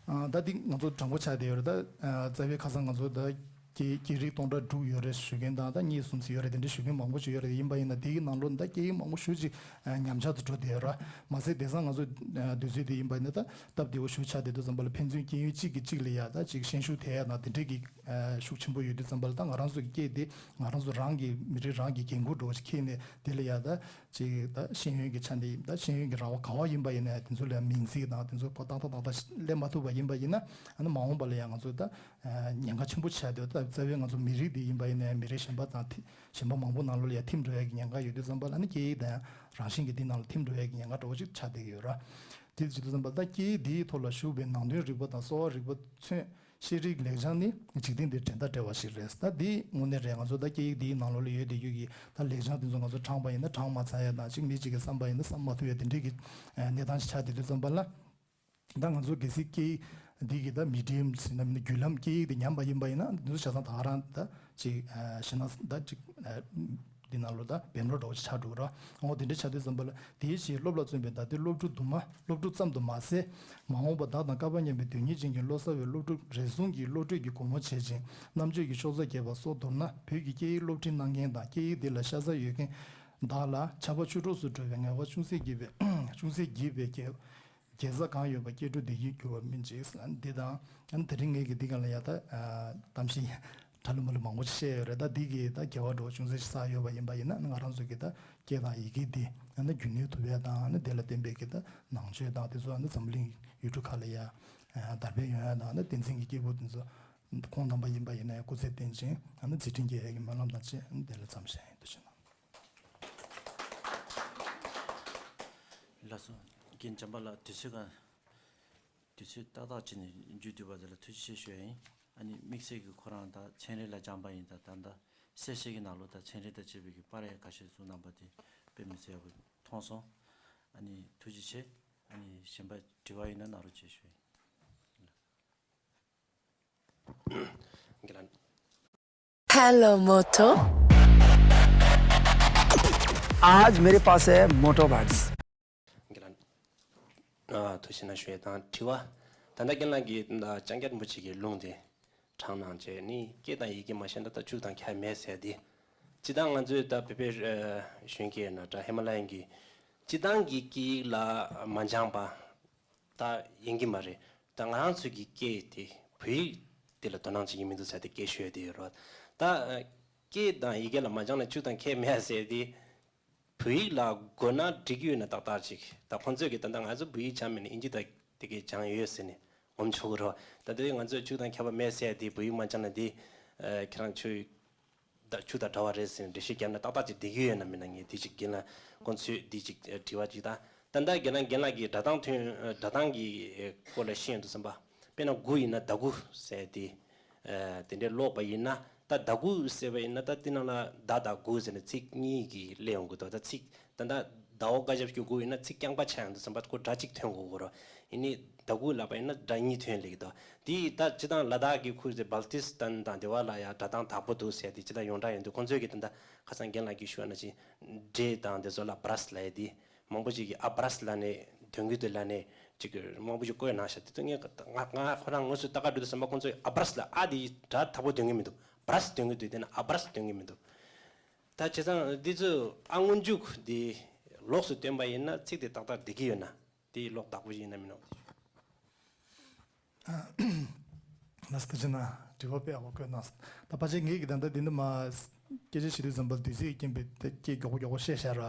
ཨ། ད་འདི་ང་ཚོ་དྲང་པོ་ཆགས་བསྡད་ཡོད་རེད། ད། ཨ། རྩ་བའི་ཁ་སང་ང་ཚོ་ད་སྐད་སྐད་རིགས་སྟོང་ཕྲག་དྲུག་ཡོད་རེད་ཞུ་མཁན་དང་། ད་གཉིས་གསུམ་ཙམ་ཡོད་རེད། དེ་འདྲ་ཞུ་མཁན་མང་པོ་ཅིག་ཡོད་རེད། ཡིན་པ་ཡིན་ན་དེའི་ནང་ལོགས་ད་སྐད་ཡིག་མང་པོ་ཞེ་ཅིག་ཨ། ཉམས་ཆག་ཏུ་འགྲོ་བསྡད་ཡོད་རེད། མ་ཟད་དེང་སང་ང་ཚོ། ཨ། དུས་ཚོད་དེ་ཡིན་པ་ཡིན་ན་ད་སྟབས་བདེ་བོ་ཞེ་ཆགས་བསྡད་དུས་ཙམ་པ་ལ་ཕན་ཚུན་སྐད་ཡིག་གཅིག་གིས་གཅིག་ལ་ཡ་ད་ཅིག་ཤན་ཤུགས་ཐེབས་ཡ་དང་དེ་འདྲའི་གི། ཨ། ཤུགས་ཆེན་པོ་ཡོད་དུས་ཙམ་པ་ལ་ད་ང་རང་ཚོ་གི་སྐད་དེ་ང་རང་ཚོ་རང་གི་མི་རིགས་རང་གི་འགན་ཁུར་འདྲ་བོ་ཞིག་འཁྱེར་ནས་དེ་ལ་ཡ་ད་ཅིག་ད་ཤེས་ཡོན་གྱི་ཆ་ནས་ད་ཤེས་ཡོན་གྱི་ར་བ་ག་བ་ཡིན་པ་ཡིན་ན་ཡང་དེ་ཚོ་ལ་ཡང་མིང་ཚིག་དང་དེ་ཚོ་ཏག་ཏག་ཏག་ཏག་སླེབས་མ་ཐུབ་པ་ཡིན་པ་ཡིན་ན། ཨ་ནི་མ་འོངས་པ་ལ་ཡང་ང་ཚོ་ད་ཉེན་ཁ་ཆེན་པོ་ཆགས་འདུག་ད་ རྩ་བའི་ང་ཚོ་མི་རིགས་འདི་ཡིན་པ་ཡིན་ན་ཡང་མི་རིགས་གཞན་པ་དང་ཐི་གཞན་པ་མང་པོ་ནང་ལོགས་ལ་ཡང་ཐིམ་འགྲོ་ཡ་གི་ཉེན་ཁ་ཡོད་དུས་ཙམ་པ་ལ་ནི་སྐད་ཡིག་དང་ཡང་རང་བཞིན་གྱིས་འདི་ནང་ལ་ཐིམ་འགྲོ་ཡ་གི་ཉེན་ཁ་འདྲ་བོ་ཅིག་ཆགས་བསྡད་ཀྱི་ཡོད་ར། དེ་བྱེད་དུས་ཙམ་པ་ད་སྐད་ཡིག་འདིའི་ཐོག་ལ་ཞུགས་པའི་ནང་དོན་རིག་པ་དང་གསོ་བ་རིག་པ་མཚོན་ཤེས་རིག་ལེགས་བྱང་ནི་འཇིག་རྟེན་འདིར་འགྲན་ཟླ་བྲལ་བ་ཞིག་རེད། ད་འདི་དངོས་གནས་རེད། ང་ཚོ་ད་སྐད་ཡིག་འདིའི་ནང་ལོགས་ལ་ཡོད་བསྡད་རྒྱུ་གི་ད་ལེགས་བྱང་འདི་ཚོ་ང་ཚོ་དྲངས་པ་ཡིན་ན་དྲངས་མ་ཚར་ཡ་དང་ཅིག་མི་གཅིག་གིས་བསམ་པ་ཡིན་ན་བསམ་མ་ཐུབ་ཡ་དེ་འདྲའི་གི་གནས་སྟངས་ཤིག་ཆགས་བསྡད་དུས་ཙམ་པ་ལ། ད་ང་ཚོ་གལ་སྲིད་སྐད་ཡིག་འདི་གི་ད་མི་ཌི་ཡམ་ཟེར་ན་མིན་ན་བརྒྱུད་ལམ་སྐད་ཡིག་དེ་ཉམས་པ་ཡིན་པ་ཡིན་ན་འདི་ཚོ་ཆ་ཚང་ད་ག་རང་ད་ཅིག་ཤི་ན་ད་ཅིག་འདི་ནང་ལོ་ད་བེམ་རོ་འདྲ་བོ་ཆགས་འགྲོ་གི་ར། འོ་དེ་འདྲ་ཆགས་དུས་ཙམ་པ་ལ་དེའི་ཕྱིར་སློབ་ལ་བརྩོན་པའི་ད་ལྟའི་སློབ་ཕྲུག་དུ་མ་སློབ་ཕྲུག་ཙམ་དུ་མ་ཟད། མ་འོངས་པ་བདག་དང་ཀ་པ་མཉམ་པའི་དོན་གཉེར་ཅན་གྱི་བློ་གསར་བའི་སློབ་ཕྲུག་རེ་ཟུང་གིས་བློ་གྲོས་ཀྱི་སྒོ་མོ་འབྱེད་ཅིང་རྣམ་དཔྱོད་ཀྱི་ཤོག་རྩ་རྒྱས་པ་སོགས། མདོར་ན་བོད་ཀྱི་སྐད་ཡིག་སློབ་ཁྲིད་གནང་མཁན་དང་སྐད་ཡིག་འདི་ལ་ཤ་ཚ་ཡོད་མཁན་བདག་ལ་ཆར་པ་ཆུ་གྲོགས་སུ་འགྲོ་བའི་ངལ་བ་ཅུང་ཟད་བགྱིས་པའི་ཅུང་ཟད་བགྱིས་པའི་དགེ་དགེ་རྩ་གང་ཡོད་པ་སྐྱེ་འགྲོ་བདེ་སྐྱིད་འགྱུར་བ་སྨིན་ཅིག་འདི་དང་། དེ་རིང་ངེད་ཀྱི་འདི་ག་ལ་ཡ་ད་གཏམ་བཤད་གྲ་ལུ་མ་ལུ་མང་པོ་ཞིག་བཤད་ཡོད་རེད། ད་འདི་གི་ད་དགེ་བ་འགྲོ་ཅུང་ཟད་ཞིག་བསགས་ཡོད་པ་ཡིན་པ་ཡིན་ན་ང་རང་ཚོ་གི་ད་སྐད་དང་ཡི་གེ་འདི་ཨ་ནི་རྒྱུན་གནས་ཐུབ་ཡ་དང་ཨ་ནི་དེ་ལ་བརྟེན་པའི་གི་ད་ནང་ཆོས་དང་དེ་ཚོ་ཨ་ནི་འཛམ་གླིང་ཡུལ་གྲུ་ཁག་ལ་ཡ་དར་སྤེལ་ཡོང་ཡ་དང་ཨ་ནི་བསྟན་འཛིན་གྱི་སྐྱེས་བུ་དེ་ཚོ་ཁོང་རྣམ་པ་ཡིན་པ་ཡིན་ན་ཡང་སྐུ་ཚེ་བརྟན་ཅིང་ཨ་ནི་མཛད་འཕྲིན་རྒྱས་ཡ་གི་སྨོན་ལམ་དང་བཅས་ཨ་ནི་དེ་ལ་མཚམས་བཞག་ཡིན། ཐུགས་རྗེ་གནང་། ལགས་སོ། རྒན་བྱམས་པ་ལགས་དུས་ཚོད་གང་། དུས་ཚོད་ཏག་ཏག་བྱས་ནས་མཇུག་བསྡུས་པ་དེ་ལ་ཐུགས་རྗེ་ཆེ་ཞུ་ཡ་ཡིན། ཨ་ནི་དམིགས་བསལ་གྱི་ཁོ་རང་ད་ཚན་རིག་ལ་སྦྱངས་པ་ཡིན། ད་ད་ད་གསལ་བཤད་ཀྱི་ནང་ལོགས་ད་ཚན་རིག་དང་བཅས་པའི་གི་པར་ཡང་ཁ་ཤས་ཚུར་གནང་པ་དེ་དཔེ་མི་སྲིད་ཡག་པོ་མཐོང་སོང་། ཨ་ནི་ཐུགས་རྗེ་ཆེ། ཨ་ནི་གཞན་པ་དྲི་བ་ཡིན་ན་གནང་རོགས་བྱེད་ཞུ་ཡ་ཡིན། Hello, Moto. आज मेरे पास है मोटो बड्स। ཨ། ཐུགས་རྗེ་གནང་ཞུ་ཡས་དང་དྲི་བ། ད་ལྟ་རྒན་ལགས་ཀྱིས་ད་ལྟ་ལྕང་སྐྱ་རིན་པོ་ཆེ་གི་ལུང་དེ་དྲངས་གནང་བྱས་ནི་སྐད་དང་ཡི་གེ་མ་ཤེས་ན་ད་ཆུ་དང་འཁྱག་མེད་ཟེར་ཏེ། སྤྱིར་བཏང་ང་ཚོས་ད་བོད་པའི་ཨ་གཞོན་སྐྱེས་ན་འདྲ་ཧི་མ་ལ་ཡན་གྱི་སྤྱིར་བཏང་གི་སྐད་ཡིག་ལ་མ་སྦྱངས་པ་ད་ཡིན་གྱི་མ་རེད། ད་ང་རང་ཚོ་གི་སྐད་དེ་བོད་ཡིག་དེ་ལ་དོ་སྣང་བྱེད་ཀྱི་མི་འདུག་ཟེར་ཏེ་སྐད་ཤོད་དེ་ཡོད་རེད་བ། ད་སྐད་དང་ཡི་གེ་ལ་མ་སྦྱངས་ན་ཆུ་དང་ཁྱད་མེད་ཟེར་ཏེ། བོད་ཡིག་ལ་དགོས་ན་འགྲིག་གི་ཡོད་ན་ཏག་ཏག་ཅིག་ད་ཁོང་ཚོས་ཀྱི་ད་ལྟ་ང་ཚོ་བོད་ཡིག་སྦྱངས་མེད་ན་ཨིན་ཇི་དང་དེ་གས་སྦྱངས་ཡོད་ཟེར་ནས་ངོམ་ཆོག་གི་རེད་བ། ད་དེ་ང་ཚོས་ཆུ་དང་ཁྱད་པར་མེད་ཟེར་དེ་བོད་ཡིག་མ་སྦྱངས་ན་དེ་ཁྱེད་རང་ཆུ་ད་ཆུ་དང་འདྲ་བ་རེད་ཟེར་ནས་འགྲེལ་བཤད་བརྒྱབ་ན་ཏག་ཏག་ཅིག་བསྡད་ཀྱི་ཡོད་ན་མེད་ན། ངས་དེ་ཅིག་རྒན་ལགས་ཁོང་ཚོས་དེ་ཅིག་དྲི་བ་ཅིག་དང་། ད་ལྟ་རྒན་ལགས་རྒན་ལགས་ཀྱིས་སྒྲ་གདངས་ཐོན་སྒྲ་གདངས་ཀྱི་སྐོར་ལ་བཤད་ཡོང་དུས་ཙམ་པ། དཔེར་ན་དགུ་ཡིན་ན་ཟླ་དགུ་ཟེར་དེ་དེ་འདྲའི་ཀློག་པ་ཡིན་ན། ད་ཟླ་དགུ་ཟེར་བ་ཡིན་ན་ད་དེ་ནང་ལ་ཟླ་དང་དགུ་ཟེར་ནས་ཚིག་གཉིས་ཀྱི་སླེབས་ཡོང་གི་འདུག་ད་ཚིག་ད་ལྟ་ཟླ་བ་སྐར་ཞབས་ཀྱི་དགུ་ཡིན་ན་ཚིག་རྐྱང་པ་ཆགས་ཡོང་དུས་ཙམ་པ་ཁོ་སྒྲ་གཅིག་ཐོན་དགོས་ཀྱི་རེད། ཡིན་ནའི་ཟླ་དགུ་ལབ་པ་ཡིན་ན་སྒྲ་གཉིས་ཐོན་ལེགས་འདུག་དེ་ད་སྤྱིར་བཏང་ལ་དྭགས་ཀྱི་ཁུལ་དེ་བལ་ཏི་སི་ཐན་དང་དེ་བ་ལ་ཡང་སྒྲ་གདངས་དག་པོ་འདུག་ཟེར་དེ་སྤྱིར་བཏང་ཡོངས་གྲགས་ཡིན་འདུག་ཁོང་ཚོས་ཀྱི་ད་ལྟ་ཁ་སང་རྒན་ལགས་ཀྱིས་ཞུས་པ་ནང་བཞིན་འདྲེ་དང་དེ་ཚོ་ལ་བྷ་རས་ལབ་ཡ་དེ། མང་པོ་ཞིག་གིས་ཨ་བྷ་རས་ལབ་ནས་དོན་གྱི་དེ་ལབ་ནས་ཅིག་མང་པོ་ཞིག་བཀོད་གནང་ཤག་དེ་ཚོ་ངས་ང་ང་ཁོ་རང་དངོས་སུ་ལྟ་ག་འགྲོ་དུས་ཙམ་པ་ཁོང་ཚོས་ཨ་བྷ་རས་ལབ་ཨ་དེ་སྒྲ་དག་པོ་འདོན་གི་མི་འདུག་བྷ་རས་འདོན་གི་འདུག་དེ་ན་ཨ་བྷ་རས་འདོན་གི་མི་འདུག་ད་བྱས་ཙང་འདི་ཚོ་ཨ་སྔོན་འཇུག་འདི་ལོགས་སུ་བཏོན་པ་ཡིན་ན་ཚིག་དེ་ཏག་ཏག་བསྡད་ཀྱི་ཡོད་ན། དེ་ཀློག་བདག་པོ་ཡིན་ན་མིན་ནམ། ལགས་སོ། ཐུགས་རྗེ་གནང་། དྲི་བ་དཔེ་ཡག་པོ་བཀོད་གནང་སོང་། ད་ཕལ་ཆེར་ངེད་ཀྱི་ད་ལྟ་འདི་འདི་མ་སྐད་ཆ་བཤད་དུས་ཙམ་པ་དུས་ཚོད་ཀྱི་རྐྱེན་པས་ད་སྐད་མགྱོགས་པོ་མགྱོགས་པོ་བཤད་བཞག་ར།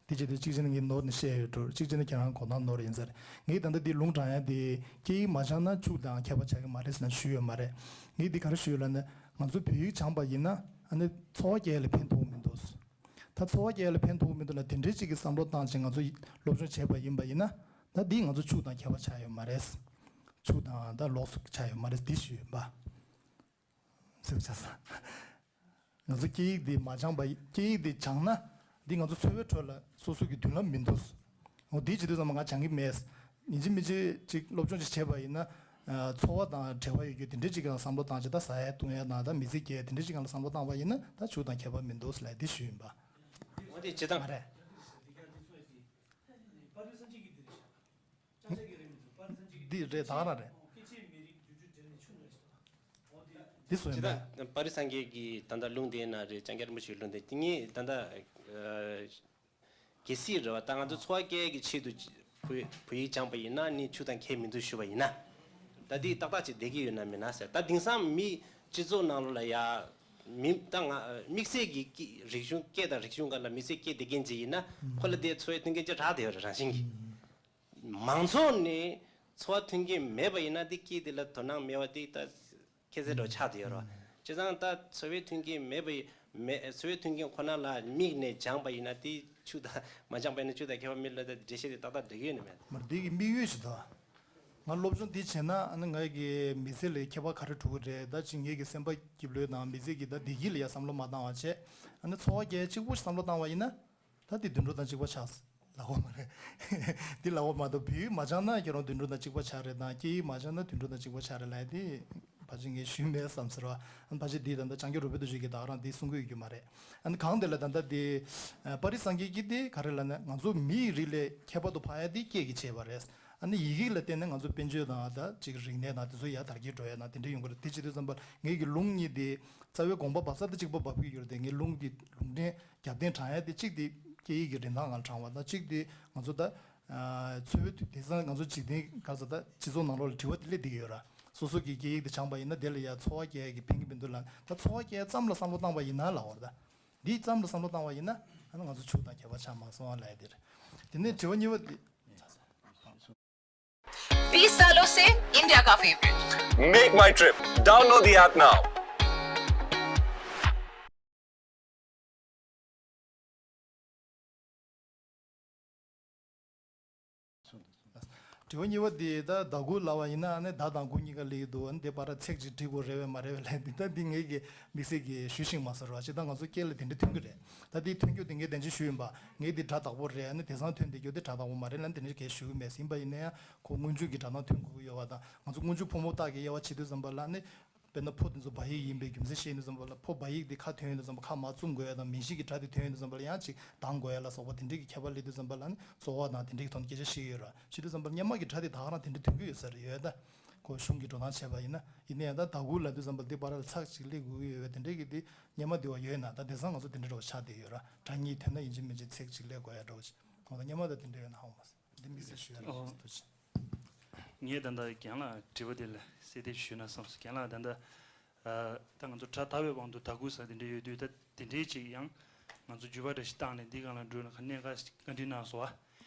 དེ་བྱེད་དུས་གཅིག་བྱས་ན་ངས་ནོར་ནས་བཤད་ཡོད་འགྲོ། གཅིག་བྱས་ན་ཁྱེད་རང་གོ་སྣང་ནོར་ཡིན་ས་རེད། ངས་ད་ལྟ་འདི་ལུང་དྲངས་ཡ་དེ་སྐད་ཡིག་མ་སྦྱངས་ན་ཕྱུགས་དང་ཁྱད་པར་ཆགས་ཀྱི་མ་རེད་ཟེར་ན་ཞུས་ཡོད་མ་རེད། ངས་འདི་ག་རེ་ཞུས་ཡོད་ལབ་ན་ང་ཚོ་བོད་ཡིག་སྦྱངས་པ་ཡིན་ན་ཨ་ནི་འཚོ་བ་སྐྱེལ་ཡ་ལ་ཕན་ཐོགས་མི་འདུག་ད་འཚོ་བ་སྐྱེལ་ཡ་ལ་ཕན་ཐོགས་མི་འདུག་ལ་དེ་འདྲའི་གཅིག་གི་བསམ་བློ་བཏང་བྱས་ང་ཚོ་སློབ་སྦྱོང་བྱས་པ་ཡིན་པ་ཡིན་ན། ད་འདི་ང་ཚོ་ཕྱུགས་དང་ཁྱད་པར་ཆགས་ཡོད་མ་རེད། ཕྱུགས་དང་ད་ལོགས་སུ་ཆགས་ཡོད་མ་རེད། འདི་ཞུས་ཡིན་པ། ཟེར་བྱས་ས། ང་ཚོ་སྐད་ཡིག་འདི་མ་སྦྱངས་པ་སྐད་ཡིག་འདི་སྦྱངས་ན་འདི་ང་ཚོ་འཚོ་བའི་ཁྲོད་ལ་སོ་སོ་གི་མདུན་ལམ་མི་འདུག་འོ་འདི་བྱེད་དུས་ཙམ་པ་ང་སྦྱང་གི་མེད། ཡིན་གཅིག་མིན་གཅིག་ཅིག་སློབ་སྦྱོང་ཅིག་བྱས་པ་ཡིན་ན། འཚོ་བ་དང་འབྲེལ་བ་ཡོད་རྒྱུ་དེ་འདྲའི་ཅིག་གི་བསམ་བློ་བཏང་བྱས། ད་ཟ་ཡ་བཏུང་ཡ་དང་ད་མི་ཚེ་སྐྱེལ་ཡ་དེ་འདྲའི་ཅིག་གི་བསམ་བློ་བཏང་བ་ཡིན་ན་ད་ཕྱུགས་དང་ཁྱད་པར་མི་འདུག་ལབ་འདི་ཞུས་ཡིན་པ། འོ་དེ་བྱེད་སྟངས་མ་རེད། འདི་རེད། ད་ག་རང་རེད། འདི་སོ་ཡིན་པས། ད་པ་རི་སངས་རྒྱས་ཀྱི་ད་ལྟ་ལུང་བསྟན་ན་རེད། ལྕང་སྐྱ་རིན་པོ་ཆེའི་ལུང་བསྟན་དེ་ངས་ད་ལྟ་གལ་སྲིད་རེད་བ། ད་ང་ཚོ་འཚོ་བ་སྐྱེལ་གྱི་ཆེད་དུ་བོད་བོད་ཡིག་སྦྱངས་པ་ཡིན་ན་ནི་ཕྱུགས་དང་ཁྱད་མི་འདུག་ཞུ་བ་ཡིན་ན། ད་འདི་ཏག་ཏག་ཅིག་བསྡད་ཀྱི་ཡོད་ན་མེད་ན་ཟེར། ད་དེང་སང་མི་སྤྱི་ཚོགས་ནང་ལོགས་ལ་ཡ་མི་ད་ང་དམིགས་བསལ་གྱི་སྐད་རིག་གཞུང་སྐད་དང་རིག་གཞུང་སྒང་ལ་དམིགས་བསལ་སྐད་བསྡད་མཁན་ཅིག་ཡིན་ན་ཁོ་ལ་དེ་འཚོ་བའི་མཐུན་རྐྱེན་ཅིག་རག་བསྡད་ཡོད་རེད། རང་བཞིན་གྱིས། མང་ཚོགས་ནས་འཚོ་བ་མཐུན་རྐྱེན་མེད་པ་ཡིན་ན་དེ་སྐད་དེ་ལ་དོ་སྣང་མེད་པ་དེ་ད་ཁྱད་མཚར་འདྲ་བོ་ཆགས་བསྡད་ཡོད་རེད། བྱས་ཙང་ད་འཚོ་བའི་མཐུན་རྐྱེན་མེད་པ་ཡིན་མེད། འཚོ་བའི་མཐུན་རྐྱེན་ཁོ་ན་ལ་དམིགས་ནས་སྦྱངས་པ་ཡིན་ན་དེ་ཆོས་དང་མ་སྦྱངས་པ་ཡིན་ན་ཆོས་དང་ཁྱད་པར་མེད་ལབ། ད་འགྲེལ་བཤད་དེ་ཏག་ཏག་འགྲིག་གི་ཡོད་ནི་མེད། མར་འདི་གི་དམིགས་ཡུལ་ཞིག་འདུག་ང་སློབ་སྦྱོང་འདི་བྱས་ན་ཨ་ནི་ངའི་གི་མི་ཚེ་ལ་ཁྱད་པར་ག་རེ་འགྲོ་གི་རེད། ད་ཅིག་ངའི་གི་སེམས་པ་སྐྱིད་པོ་དང་མི་ཚེ་གི་ད་བདེ་སྐྱིད་ལ་ཡ་བསམ་བློ་མ་བཏང་བ་བྱས། ཨ་ནི་འཚོ་བ་སྐྱེལ་གཅིག་པུ་ཞིག་བསམ་བློ་བཏང་བ་ཡིན་ན། ད་དེ་དུད་འགྲོ་དང་གཅིག་པ་ཆགས་ལབ་དགོས་མ་རེད། འདི་ལབ་དགོས་མ་གཏོགས་བོད་ཡིག་མ་སྦྱངས་ན་ཁྱེད་རང་དུད་འགྲོ་དང་གཅིག་པ་ཆགས་རེད་དང་སྐད་ཡིག་མ་སྦྱངས་ན་དུད་འགྲོ་དང་གཅིག་པ་ཆགས་རེད་ལབ་ཡ་དེ་ཕལ་ཆེར་ངས་ཞུས་མེད་བསམ་ཟེར་བ། ཨ་ནི་ཕལ་ཆེར་འདི་ད་ལྟ་ལྕང་སྐྱ་རོ་བེ་ཏོ་ཇི་གིས་ད་ག་རང་འདི་གསུང་གི་ཡོད་རྒྱུ་མ་རེད། ཨ་ནི་གང་དེ་ལ་ད་ལྟ་འདི་ཨ་པ་རི་སངས་རྒྱས་ཀྱིས་འདི་ག་རེ་ལབ་ན་ང་ཚོ་མིའི་རིགས་ལས་ཁྱད་པར་དུ་འཕགས་ཡ་འདི་སྐད་ཀྱིས་བྱས་པ་རེད། ཨ་ནི་ཡི་གེ་ལ་བརྟེན་ནས་ང་ཚོ་དཔལ་འབྱོར་དང་ད་ཅིག་རིག་གནས་དང་དེ་ཚོ་ཡར་དར་རྒྱས་འགྲོ་ཡ་དང་དེ་འདྲ་ཡོང་གི་རེད། དེ་བྱེད་དུས་ཙམ་པ་ངེད་ཀྱི་རླུང་གཉིས་དེ་རྩ་བའི་དགོངས་པ་བབས་ས་དེ་གཅིག་པ་བབས་ཀྱི་ཡོད་རེད་དེ། ངའི་རླུང་འདི་རླུང་འཕྲིན་རྒྱབ་རྟེན་དྲངས་ཡ་དེ་གཅིག་དེ་སྐད་ཡིག་གི་རིན་ཐང་ངང་དྲངས་པ་དང་གཅིག་དེ་ང་ཚོ་ད་ཨ་འཚོ་བའི་དུས་དེང་སང་ང་ཚོ་འཇིག་རྟེན་ག་ཚོད་ད་སྤྱི་ཚོགས་ནང་ལོགས་ལ་དྲི་བ་དེ་སླེབས་བསྡད་ཀྱི་ཡོད་ར། སོ་སོ་གི་སྐད་ཡིག་དེ་སྦྱངས་པ་ཡིན་ན་དེ་ལ་ཡ་འཚོ་བ་སྐྱེལ་ཡ་གི་ཕན་གྱི་མི་འདུག་ལབ་ན་ད་འཚོ་བ་སྐྱེལ་ཡ་ཙམ་ལ་བསམ་བློ་བཏང་པ་ཡིན་ན་ལབ་པ་རེད། ད་འདི་ཙམ་ལ་བསམ་བློ་བཏང་པ་ཡིན་ན་ཨ་ནི་ང་ཚོ་ཕྱུགས་དང་ཁྱད་པར་ཆགས་མ་སོང་ལབ་ཡ་དེ་རེད། དེ་ནས་དྲི་བ་གཉིས་པ་དེ། बीस सालों से इंडिया का favourite. Make my trip। Download the app now। དྲི་བ་གཉིས་པ་འདི་ད་ཟླ་དགུ་ལབ་པ་ཡིན་ན་ཨ་ནི་ཟླ་དང་དགུ་གཉིས་ཀ་སླེབས་ཀྱི་འདུག་ཨ་ནི་དེ་བར་ཚེག་ཅིག་བྲིས་དགོས་རེད་པས་མ་རེད་པས་ལབ་འདི། ད་འདི་ངེད་ཀྱི་དམིགས་བསལ་གྱི་ཞུ་ཤེས་མ་སོང་ར། ཅི་ད་ང་ཚོ་སྐད་ལ་དེ་འདྲ་ཐོན་གྱི་རེད། ད་འདི་ཐོན་རྒྱུ་དེ་ངས་དེ་འདྲ་ཞུས་ཡིན་པ། ངས་འདི་སྒྲ་དག་པོ་རེད། ཨ་ནི་དེང་སང་ཐོན་བསྡད་རྒྱུ་དེ་སྒྲ་དག་པོ་མ་རེད་ལབ་འདི་འདྲ་གས་ཞུ་གི་མེད། ཡིན་པ་ཡིན་ན་ཡང་ཁོ་སྔོན་འཇུག་གི་སྒྲ་གདངས་ཐོན་དགོས་ཀྱི་ཡོད་པ་དང་། ང་ཚོ་སྔོན་འཇུག་ཕོ་མོ་རྟགས་ཀྱི་དབྱེ་བ་ཕྱེ་དུས་ཙམ་པ་ལ་ནི། དཔེར་ན་ཕོ་དེ་ཚོ་བ་ཡིག་ཡིན་པའི་རྒྱུ་མཚན་བཤད་ཡོང་དུས་ཙམ་པ་ལ་ཕོ་བ་ཡིག་དེ་ཁ་ཐོན་ཡོང་དུས་ཙམ་པ་ཁ་མར་བཙུམ་དགོས་ཡ་དང་མིང་གཞི་གི་སྒྲ་དེ་ཐོན་ཡོང་དུས་ཙམ་པ་ལ་ཡང་ཅིག་གདངས་དགོས་ཡ་ལ་སོགས་པ་དེ་འདྲའི་གི་ཁྱད་པར་སླེབས་དུས་ཙམ་པ་ལ་ནི་རྩོལ་བ་དང་དེ་འདྲའི་གི་ཐོག་ནས་སྐད་ཆ་བཤད་ཀྱི་ཡོད་ར། བཤད་དུས་ཙམ་པ་ལ་སྔོན་མ་གི་སྒྲ་དེ་ད་ག་རང་དེ་འདྲ་ཐོན་གྱི་ཡོད་ས་རེད་ཡོད་ད། ཁོ་གཞུང་གི་འགྲོ་སྟངས་བྱས་པ་ཡིན་ན། ཡིན་ན་ཡང་ད་ཟླ་དགུ་ལབ་དུས་ཙམ་པ་ལ་དེ་བར་ལ་ཚེག་ཅིག་སླེབས་དགོས་ཀྱི་ཡོད་པའི་དེ་འདྲའི་གི་དེ་སྔོན་མ་དེ་བ་ཡོད་ན་ད་དེང་སང་ང་ཚོ་དེ་འདྲ་འདྲ་བ་ཆགས་བསྡད་ཡོད་ར། སྒྲ་གཉིས་ཐོན་ན་ཡིན་གཅིག་མིན་གཅིག་ཚེག་ཅིག་སླེབས་དགོས་ཡ་འདྲ་བ་ཅིག་འོ་ད་སྔོན་མ་ད་དེ་འདྲ་ཡོད་ན་ཧ་གོ་མ་སོང་། འདི་དམིགས་བསལ་ཞུ་ཡ་རེད། ཨོ། ཐུགས་རྗེ་ཆེ། ངས་ད་ལྟ་རྒན་ལགས་དྲི་བ་དེ་ལ་གསལ་འདེབས་ཞུས་ན་བསམས་སོང་། རྒན་ལགས་ད་ལྟ་ཨ་ད་ང་ཚོ་སྒྲ་དག་པའི་དབང་དུ་ཟླ་དགུ་ཟེར་དེ་འདྲ་ཡོད་དུས། ད་དེ་འདྲའི་ཅིག་ཡང་ང་ཚོ་བརྒྱུད་པ་འདྲ་ཞིག་བཏང་ནས་འདི་སྒང་ལ་འགྲོ་ན་ག་གནད་འགག་ཞིག་བཀའ་འདྲི་གནང་སོང་བ།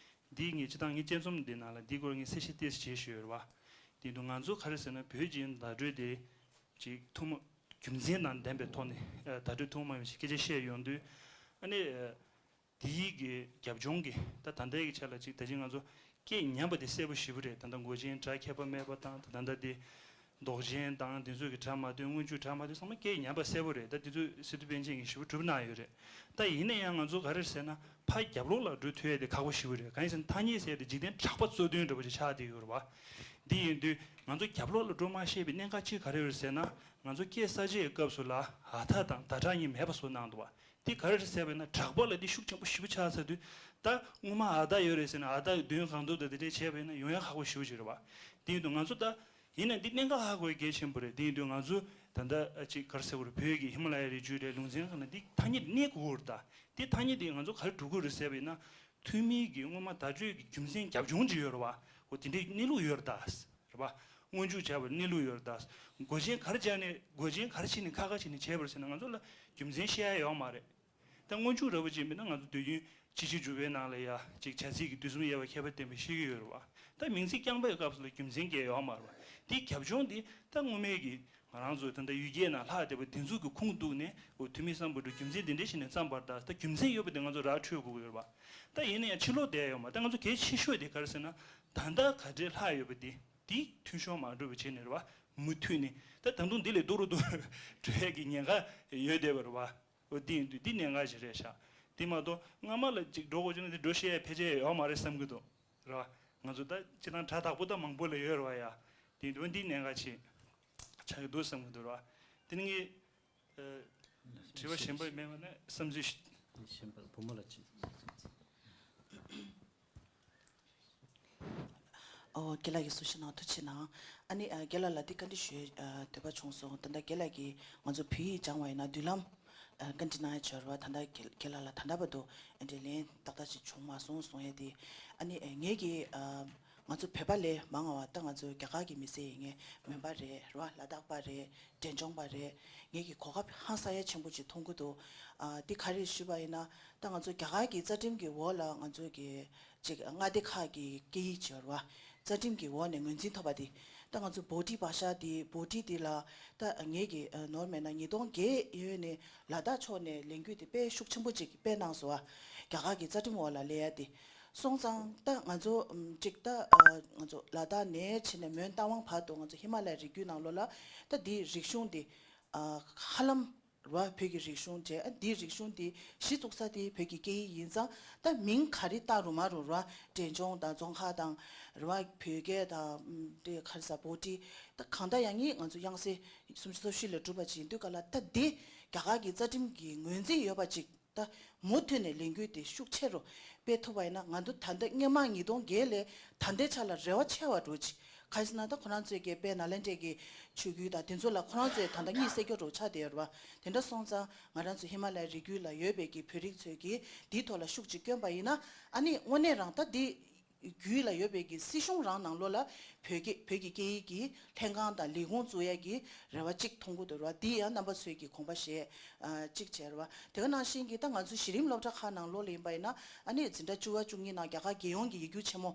འདི་ངས་སྤྱིར་བཏང་ངའི་དཔྱད་རྩོམ་འདི་ནང་ལ་འདིའི་སྐོར་ངས་གསལ་བཤད་ཏོག་ཙམ་བྱས་ཞུས་ཡོད་རེད་བ། དེ་དུས་ང་ཚོ་ག་རེ་ཟེར་ན་བོད་ཀྱི་བརྡ་སྤྲོད་དེ་ཅིག་ཐུན་མོང་རྒྱུ་མཚན་དང་ལྡན་པའི་ཐོག་ནས་ཨ་བརྡ་སྤྲོད་ཐུན་མོང་མ་ཡིན་པ་ཞིག་སྐད་ཆ་བཤད་ཡོང་དུས། ཨ་ནི་ཨ་དེའི་གི་རྒྱབ་ལྗོངས་ཀྱི་ད་ད་ལྟའི་གི་ཆ་ལ་ཅིག་ད་ཅིག་ང་ཚོ་སྐད་ཉམས་པ་དེ་གསལ་པོ་ཞེ་པོ་རེད། ད་ལྟ་མགོ་ཅན་སྒྲ་ཁྱད་པར་མེད་པ་དང་། ད་ད་ལྟ་དེ་འདོགས་ཅན་དང་དེ་ཚོ་གི་སྒྲ་མ་ཐོན། སྔོན་འཇུག་སྒྲ་མ་ཐོན། ཚང་མ་སྐད་ཉམས་པ་གསལ་པོ་རེད། ད་དེ་ཚོ་སི་ཏུ་པཎ་ཆེན་གྱིས་ཞེ་པོ་གྲུབ་གནང་ཡོད་རེད། ད་ཡིན་ན་ཡང་ང་ཚོ་ག་རེ་ཟེར་ན་ཕར་རྒྱབ་ལོགས་ལ་འགྲོ་ཐུབ་ཡ་དེ་ཁག་པོ་ཞེ་པོ་རེད། གང་ཡིན་ཟེར་ན་ཐ་སྙད་ཟེར་ཡ་དེ་འཇིག་རྟེན་གྲགས་པ་གཙོ་དོན་འདྲ་པོ་ཅིག་ཆགས་བསྡད་ཡོད་རེད་བ། འདི་ཡིན་དུས་ང་ཚོ་རྒྱབ་ལོགས་ལ་འགྲོ་མ་ཤེས་པའི་གནད་འགག་ཅིག་ག་རེ་ཡོད་རེད་ཟེར་ན། ང་ཚོ་སྐད་གསར་བརྗེའི་སྐབས་སུ་ལ་ཨ་ཐ་དང་ད་དྲག་གཉིས་མེད་པ་བཟོ་གནང་འདུག་བ། འདི་ག་རེ་རེད་ཟེར་བ་ཡིན་ན་གྲགས་པ་ལ་འདི་ཤུགས་ཆེན་པོ་ཞེ་པོ་ཆགས་ཚར་དུས། ད་སྔོན་མ་ཨ་ཐ་ཡོད་རེད་ཟེར་ན་ཨ་ཐ་གདོན་གང་ཐུབ་དང་དེ་འདྲས་བྱས་པ་ཡིན་ན་ཡོང་ཡ་ཁག་པོ་ཞེ་པོ་ཅིག་རེད་བ། འདི་ཡིན་དུས་ང་ཚོ་ད་ཡིན་ན་འདི་གནད་འགག་ཧ་གོ་ཡ་གལ་ཆེན་པོ་རེད། འདི་ཡིན་དུས་ང་ཚོ་ད་ལྟ་ཨ་ཅིག་ག་རེ་ཟེར་དགོས་རེད། བོད་ཀྱི་ཧི་མ་ལ་ཡའི་རི་རྒྱུད་རེད། ལུང་ཚན་ཁག་ན་འདི་ཐ་སྙད་འདི་གནས་དགོས་རེད། ད་འདི་ཐ་སྙད་འདི་ང་ཚོ་ག་རེ་སྒྲུབ་དགོས་རེད་ཟེར་བ་ཡིན་ན། ཐུན་མིན་གྱི་སྔོན་མ་བརྡ་སྤྲོད་ཀྱི་རྒྱུ་མཚན་རྒྱབ་ལྗོངས་ཅིག་ཡོད་རེད་བ། འོ་དེ་འདྲའི་གནས་ལུགས་ཡོད་རེད་ད། རེད་བ། སྔོན་འཇུག་བྱས་པར་གནས་ལུགས་ཡོད་རེད་ད། མགོ་ཅན་ག་རེ་བྱས་ནས་མགོ་ཅན་ག་རེ་བྱས་ནས་ཁ་ཁ་བྱས་ནས་བྱས་པར་ཟེར་ན་ང་ཚོ་ལ་རྒྱུ་མཚན་བཤད་ཡ་ཡོད་མ་རེད། ད་སྔོན་འཇུག་འདྲ་པོ་ཅིག་མིན་ན་ང་ཚོ་དུས་རྒྱུན་སྤྱི་ཆིངས་བཅུ་པའི་ནང་ལ་ཡ་ཅིག་བྱ་ཚིག་གི་དུས་གསུམ་དབྱེ་བ་ཁྱད་པར་ལྡན་པ་ཤེས་ཀྱི་ཡོད་རེད་བ། ད་མིང་ཚིག་རྐྱང་པའི་སྐབས་སུ་ལ་རྒྱུ་མཚན་གང་ཡང་ཡོད་མ་རེད་བ། དེའི་རྒྱབ་ལྗོངས་དེ་ད་སྔོན་མའི་གི་ང་རང་ཚོ་ད་ལྟ་ཡུལ་སྐད་ནང་ལྷག་བསྡད་པ་དེ་ཚོ་གི་ཁུངས་གཏུགས་ནས་འོ་ཐུ་མི་སམ་བྷོ་ཊ་རྒྱུ་མཚན་དེ་འདྲ་ཞིག་ནས་བརྩམས་པ་རེད་ད། ད་རྒྱུ་མཚན་ཡོད་པ་དེ་ང་ཚོ་ར་འཕྲོད་དགོས་ཀྱི་ཡོད་རེད་བ། ད་ཡིན་ན་ཡང་ཕྱི་ལོགས་བསྡད་ཡོད་མ་རེད། ད་ང་ཚོ་གལ་ཆེ་ཤོས་དེ་ག་རེ་ཟེར་ན། ད་ལྟ་ག་འདྲས་ལྷག་ཡོད་པ་དེ་དེ་འཐུས་ཤོར་མ་འགྲོ་བའི་ཆེད་ནས་རེད་བ། མུ་མཐུད་ནས་ད་ད་དུང་འདི་ལས་རྡོ་རུ་རྡོ་རུ་འགྲོ་ཡས་ཀྱི་ཉེན་ཁ་ཡོད་བསྡད་པ་རེད་བ། འོ་འདི་ཡིན་དུས་འདི་གནད་འགག་ཅིག་རེད་ཤག་དེ་མ་གཏོགས་སྔ་མ་ལ་ཅིག་འགྲོ་དགོས་བྱུང་ན་དེ་འགྲོ་ཤེས་ཡས་ཕལ་ཆེར་ཡོད་མ་རེད་བསམ་གྱི་འདུག་རེད་བ། ང་ཚོ་ད་སྤྱིར་བཏང་སྒྲ་དག་པོ་ད་མང་པོ་ལ་ཡོད་རེད་བ་ཡ། དེ་ཡིན་དུས་འདི་གནད་འགག་ཅིག་ཆགས་ཀྱི་འདུག་བསམ་གྱི་འདུག་རེད་བ། དེ་ནི་ངས། ཨ། དྲི་བ་གཞན་པ་མེད་པ་ན་བསམ་ཚུལ་ཞིག་གཞན་པ་བུ་མོ་ལ་ཅིག་ཨོ། རྒན་ལགས་ཀྱིས་གསུང་བཤད་གནང་། ཐུགས་རྗེ་གནང་། ཨ་ནི་ཨ་རྒན་ལགས་ལ་འདི་བཀའ་འདྲི་ཞུ་ཡས་ཨ་འདོད་པ་བྱུང་སོང་། ད་ལྟ་རྒན་ལགས་ཀྱིས་ང་ཚོ་བོད་ཡིག་སྦྱང་བ་ཡིན་ན་མདུན་ལམ་ཨ་བཀའ་འདྲི་གནང་ཡས་བྱས་རེད་བ། ད་ལྟ་རྒན་རྒན་ལགས་ལ་ད་ལྟ་བར་དུ་ཨ་འདྲས་ལན་ཏག་ཏག་ཅིག་བྱུང་མ་སོང་གསུང་ཡས་དེ། ཨ་ནི་ཨ་ངེད་ཀྱིས་ཨ་ང་ཚོ་བོད་པ་ལས་མང་བ་ད་ང་ཚོ་རྒྱ་གར་གྱི་མི་སེར་ཡིན་ངེས། མོན་པ་རེད་རེད་བ། ལ་དྭགས་པ་རེད། འབྲས་ལྗོངས་པ་རེད། ངེད་ཀྱིས་གོ་སྐབས་ཧང་སང་ཡ་ཆེན་པོ་ཅིག་མཐོང་གི་འདུག་ཨ་འདི་ག་རེ་ཞུས་པ་ཡིན་ན། ད་ང་ཚོ་རྒྱ་གར་གྱི་རྩ་ཁྲིམས་ཀྱི་འོག་ལ་ང་ཚོ་གི་ ཅིག་མངའ་སྡེ་ཁག་གི་སྐད་ཡིག་བྱས་ར་བ། རྩ་ཁྲིམས་ཀྱི་འོག་ནས་ངོས་འཛིན་ཐོབ་པ་དེ། ད་ང་ཚོ་བྷོ་ཊི་བྷ་ཤ་དེ་བྷོ་ཊི་དེ་ལ་ད་ངེད་ཀྱི་ནོར་མེད་ན་ཉིས་སྟོང་བརྒྱད་ཡོལ་ནས་ལ་དྭགས་ཕྱོགས་ནས་ལས་འགུལ་དེ་དཔེ་ཤུགས་ཆེན་པོ་ཅིག་སྤེལ་གནང་སོང་བ། རྒྱ་གར་གྱི་རྩ་ཁྲིམས་འོག་ལ་སླེབས་ཡ་དེ། སོང་ཙང་ད་ང་ཚོ་ཅིག་ད་ང་ཚོ་ལ་དྭགས་ནས་ཕྱིན་ནས་མོན་རྟ་དབང་བར་དུ་ང་ཚོ་ཧི་མ་ལ་ཡའི་རི་རྒྱུད་ནང་ལོགས་ལ་ད་དེའི་རིག་གཞུང་དེ་ཧ་ལམ། ར་བ་བོད་ཀྱི་རིག་གཞུང་བྱས། ཨ་འདིའི་རིག་གཞུང་འདི་གཞི་བཙུགས་ས་དེ་བོད་ཀྱི་སྐད་ཡིག་ཡིན་ཙང་། ད་མིང་ག་རེ་བཏགས་རུང་མ་རུང་ར་བ། འབྲས་ལྗོངས་དང་རྫོང་ཁ་དང་། ར་བ་བོད་སྐད་དང་། དེ་ག་རེ་ཟ་བྷོ་ཊི། ད་གང་ལྟར་ཡང་ངེད་ང་ཚོ་དབྱངས་གསལ་སུམ་ཅུ་སོ་བཞི་ལས་གྲུབ་པ་ཅིག་ཡིན་དུས་ག་ལ། ད་འདི་རྒྱ་གར་གྱི་རྩ་ཁྲིམས་ཀྱི་ངོས་འཛིན་ཡོད་པ་ཅིག་ད་མུ་མཐུད་ནས་ལས་འགུལ་དེ་ཤུགས་ཆེ་རུ་སྤེལ་ཐུབ་པ་ཡིན་ན། ང་ཚོ་ད་ལྟ་སྔོན་མ་ཉིས་སྟོང་བརྒྱད་ལས་ད་ལྟའི་ཆ་ལ་རེ་བ་ཆེ་བ་འགྲོ་ཅིག་གང་ཡིན་ཟེར་ན། ད་ཁོ་རང་ཚོས་ཀྱི་དཔལ་ནཱ་ལེནྡྲའི་གི་ཆོས་བརྒྱུད་དང་དེ་ཚོ་ལ་ཁོ་རང་ཚོས་ད་ལྟ་གཉིད་སད་རྒྱུ་འགྲོ་ཆགས་བསྡད་ཡོད་རེད་བ། དེ་འདྲ་སོང་ཙང་ང་རང་ཚོ་ཧི་མ་ལ་ཡའི་རི་རྒྱུད་ལ་ཡོད་པའི་གི་བོད་རིགས་ཚོས་ཀྱི་འདིའི་ཐོག་ལ་ཤུགས་ཅིག་བསྐྱོན་པ་ཡིན་ན། ཨ་ནི་དངོས་གནས་རང་ད་འདི་རྒྱུད་ལ་ཡོད་པའི་གི་སྲིད་གཞུང་རང་ནང་ལོགས་ལ་བོད་སྐད་བོད་ཀྱི་སྐད་ཡིག་གི་ལྷན་ཁང་དང་ལས་ཁུངས་བཙུགས་ཡ་གི་རེ་བ་གཅིག་མཐོང་གི་འདུག་ར། འདི་ཡང་རྣམ་པ་ཚོས་ཀྱི་དགོངས་པ་བཞེས་ཨ་གཅིག་བྱས་ར་བ། དེ་ག་ནང་བཞིན་གྱི་ད་ང་ཚོ་གཞི་རིམ་སློབ་གྲྭ་ཁག་ནང་ལོགས་ལ་ཡིན་པ་ཡིན་ན། ཨ་ནི་འཛིན་གྲྭ་བཅུ་པ་བཅུ་གཉིས་ནང་རྒྱ་གར་རྒྱལ་ཡོངས་ཀྱི་ཡིག་རྒྱུགས་ཆེན་མོ་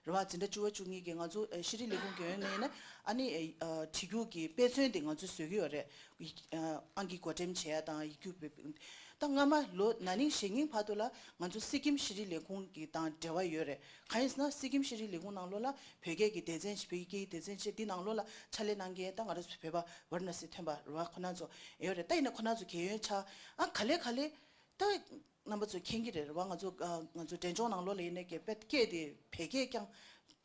ར་བ། འཛིན་གྲྭ་བཅུ་པ་བཅུ་གཉིས་ཀྱི་ང་ཚོ་ཨ་ཤེས་རིག་ལས་ཁུངས་རྒྱལ་ཡོངས་ནས་ཡིན་ན། ཨ་ནི་ཨ་བྲིས་རྒྱུགས་ཀྱི་དཔེ་མཚོན་དེ་ང་ཚོས་བཟོ་གི་ཡོད་རེད། ཡིག་ཨ་ཨང་ཀི་བགོ་འགྲེམས་བྱས་ཡ་དང་ཡིག་རྒྱུགས་བེད། ད་སྔ་མ་ལོ་ན་ནིང་གཞེས་ནིང་བར་དུ་ལ་ང་ཚོ་སི་ཀིམ་ཤེས་རིག་ལས་ཁུངས་ཀྱི་དང་འབྲེལ་བ་ཡོད་རེད། གང་ཡིན་ཟེར་ན། སི་ཀིམ་ཤེས་རིག་ལས་ཁུངས་ནང་ལོགས་ལ་བོད་སྐད་ཀྱི་སྡེ་ཚན་ཞིག་བོད་ཀྱི་སྐད་ཡིག་སྡེ་ཚན་ཞིག་འདི་ནང་ལོགས་ལ་ཕྱག་ལས་གནང་མཁན་ད་ང་རང་ཚོ་བོད་པ་ཝཱ་ར་ཎ་སི་ཐོན་པ་རེད་བ། ཁོ་རང་ཚོ་ཡོད་རེད། ད་ཡིན་ན་ཁོ་རང་ཚོ་རྒན་ཡོལ་ཆགས། ཨ་ག་ལེ་ག་ལེ་ད་རྣམ་པ་ཚོས་མཁྱེན་གྱི་རེད་བ། ང་ཚོ་ཨ་ང་ཚོ་འབྲས་ལྗོངས་ནང་ལོགས་ལ་ཡིན་ནའི་སྐད་བོད་སྐད་དེ་བོད་སྐད་རྐྱང་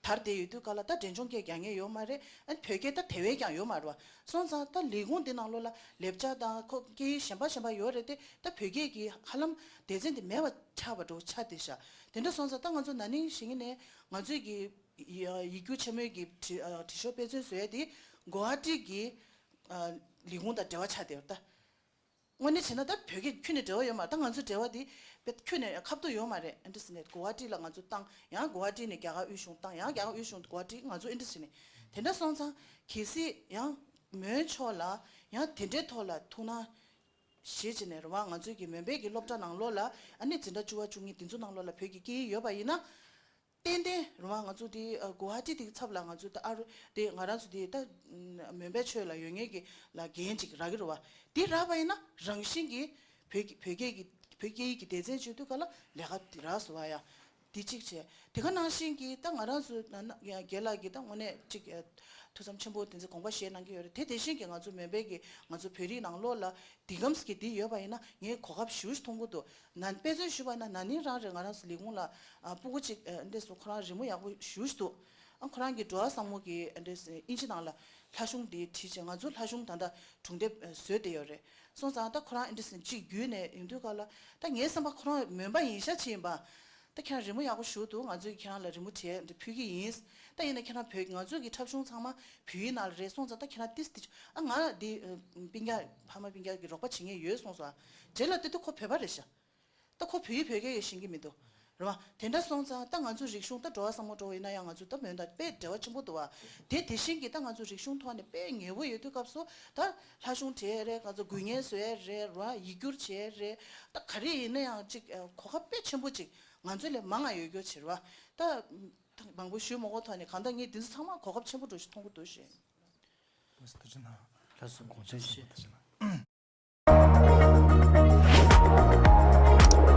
དར་བསྡད་ཡོད་དུས་ག་ལ། ད་འབྲས་ལྗོངས་སྐད་རྒྱག་མཁན་ཡོད་མ་རེད། ཨ་བོད་སྐད་ད་དེ་བས་ཀྱང་ཡོད་མ་རེད་བ། སོང་ཙང་ད་ལས་ཁུངས་འདི་ནང་ལོགས་ལ་ལས་བྱ་དང་ཁོ་སྐད་ཡིག་གཞན་པ་གཞན་པ་ཡོད་རེད་དེ། ད་བོད་སྐད་ཀྱི་ཧ་ལམ་སྡེ་ཚན་དེ་མེད་པ་ཆགས་པ་འདྲ་བོ་ཆགས་བསྡད་ཤག་དེ་འདྲ་སོང་ཙང་ད་ང་ཚོ་ན་ནིང་གཞེས་ནིང་ནས་ང་ཚོས་ཀྱི་ཡིག་རྒྱུགས་ཆེན་མོའི་གི་བྲི་ཨ་བྲིས་ཤོག་དཔེ་མཚོན་བཟོ་ཡ་དེ་གོ་ཧ་ཊི་གི་ཨ་ལས་ཁུངས་དང་འབྲེལ་བ་ཆགས་བསྡད་ཡོད་རེད་ད། དངོས་གནས་བྱས་ན་ད་བོད་སྐད་ཁྱོན་ནས་འབྲེལ་བ་ཡོད་མ་རེད། ད་ང་ཚོ་འབྲེལ་བ་འདི་དཔེ་ཁྱོན་ནས་ཁ་ཐུག་ཡོད་མ་རེད། ཨེ་འདྲ་ཟེར་ནས་གོ་ཧ་ཊི་ལ་ང་ཚོ་བཏང་། ཡང་གོ་ཧ་ཊི་ནས་རྒྱ་གར་དབུས་གཞུང་བཏང་། ཡང་རྒྱ་གར་དབུས་གཞུང་གོ་ཧ་ཊི། ང་ཚོ་ཨེ་འདྲ་ཟེར་ནས། དེ་འདྲ་སོང་ཙང་གལ་སྲིད་ཡང་མོན་ཕྱོགས་ལ་ཡང་དེ་འདྲའི་ཐོག་ལ་ཐུགས་སྣང་བཞེས་བྱས་ནས་རེད་བ། ང་ཚོའི་གི་མོན་པའི་གི་སློབ་གྲྭ་ནང་ལོགས་ལ་ཨ་ནི་འཛིན་གྲྭ་བཅུ་པ་བཅུ་གཉིས་དེ་ཚོ་ནང་ལོགས་ལ་བོད་ཀྱི་སྐད་ཡིག་ཡོད་པ་ཡིན་ན། ཏན་ཏན་རེད་བ། ང་ཚོ་དེ་ཨ་གོ་ཧ་ཊི་དེ་ཚབ་ལ་ང་ཚོ་ད་ཨ་རུ་དེ་ང་རང་ཚོ་དེ་ད་མོན་པའི་ཕྱོགས་ལ་ཡོད་མཁན་གྱི་ལ་འགན་ཅིག་རག་གི་རེད་བ། དེ་རག་པ་ཡིན་ན་རང་བཞིན་གྱིས་བོད་ཀྱི་བོད་སྐད་ཀྱི་བོད་སྐད་ཡིག་གི་སྡེ་ཚན་བྱེད་དུས་ག་ལ་ལས་ཀ་དེ་རག་སོང་བ་ཡ། དེ་གཅིག་བྱས། དེ་ག་ནང་བཞིན་གྱི་ད་ང་རང་ཚོ་ན་ན་རྒན་ལགས་ཀྱིས་ད་དངོས་གནས་ཅིག་ཨ་ཐུགས་བསམ་ཆེན་པོ་དེ་ཚོ་དགོངས་པ་བཞེས་གནང་གི་ཡོད་རེད། དེ་དེ་བཞིན་གྱི་ང་ཚོ་མོན་པའི་གི་ང་ཚོ་བོད་རིགས་ནང་ལོགས་ལ་འདི་གམ་གྱི་འདི་ཡོད་པ་ཡིན་ན་ངས་གོ་སྐབས་ཞེ་པོ་ཅིག་མཐོང་གི་འདུག་ན་དཔེ་མཚོན་ཞུས་པ་ཡིན་ན་ན་ནིང་རང་རེད། ང་རང་ཚོ་ལས་ཁུངས་ལ་ཨ་སྤུ་གུ་གཅིག་ཨ་འདྲས་སུ་ཁོ་རང་རི་མོ་ཡག་པོ་ཞེ་པོ་ཅིག་འདུག་ཨ་ཁོ་རང་གི་འགྲོ་བ་བཟང་མོ་གི་ཨ་འདྲས་ཨིན་ཇི་ནང་ལ་ལྷ་གཞུང་འདི་བྲིས་བྱས། ང་ཚོ་ལྷ་གཞུང་ད་ལྟ་སྒྲུང་དེབ་ཨ་བཟོས་བསྡད་ཡོད་རེད། སོང་ཙང་ད་ཁོ་རང་ཨ་འདྲས་ཅིག་བརྒྱུད་ནས་ཡོང་དུས་ག་ལ། ད་ངའི་བསམ་པ་ཁོ་རང་མོན་པ་ཡིན་ཤག་ཅིག་ཡིན་པ། ད་ཁྱེད་རང་རི་མོ་ཡག་པོ་ཞེ་པོ་འདུག་ང་ཚོས་ཁྱེད་རང་ལ་རི་མོ་བྲིས་འདི་ཕུལ་གྱི་ཡིན། ད་ཡིན་ན་ཁྱེད་རང་བོད་ང་ཚོ་གི་འཁྲབ་གཞུང་ཚང་མ་བོད་ཡིག་ནང་ལ་རེད། སོང་ཙང་ད་ཁྱེད་རང་ཏིས་ཏི་ཨ་ང་ལ་འདི་ཨ་སྤུན་ཀྱག་ཕ་མ་སྤུན་ཀྱག་གི་རོགས་པ་བྱེད་མཁན་ཡོད་གསུངས་སོང་། རྗེས་ལ་ལྟ་དུས་ཁོ་བོད་པ་རེད་ཤག་ད་ཁོ་བོད་ཡིག་བོད་སྐད་ཡང་ཤེས་ཀྱི་མི་འདུག་རེད་བ། དེ་འདྲ་སོང་ཙང་ད་ང་ཚོ་རིག་གཞུང་ད་འགྲོ་བ་བཟང་མོ་འགྲོ་བ་ཡིན་ན་ཡང་ང་ཚོ་ད་མོན་དང་དཔེ་འབྲེལ་བ་ཆེན་པོ་འདུག་བ། དེ་དེ་བཞིན་གྱི་ད་ང་ཚོ་རིག་གཞུང་ཐོག་ནས་དཔེ་ཉེ་བོ་ཡོད་དུས་སྐབས་སུ་ད་ལྷ་གཞུང་བྲིས་ཡས་རེད། ང་ཚོ་དགུན་བརྙན་བཟོ་ཡས་རེད། རེད་བ། ཡིག་སྒྱུར་བྱས་རེད། ད་ག་རེ་ཡིན་ན་ཡང་ཅིག་ཨ་གོ་སྐབས་དཔེ་ཆེན་པོ་ཅིག་ང་ཚོ་ལས་མང་ང་ཡོད་རྒྱུ་བྱེད་རེད་བ། ད་མང་པོ་ཞུ་མ་དགོས་ཐོག་ནས་གང་ལྟར་ངས་འདི་ཚོ་ཚང་མ་གོ་སྐབས་ཆེན་པོ་འདྲ་ཞིག་མཐོང་གི་འདུག་ཞེས། ལགས་སོ། དགོངས་ཞེས་ཞུ་ཞུ།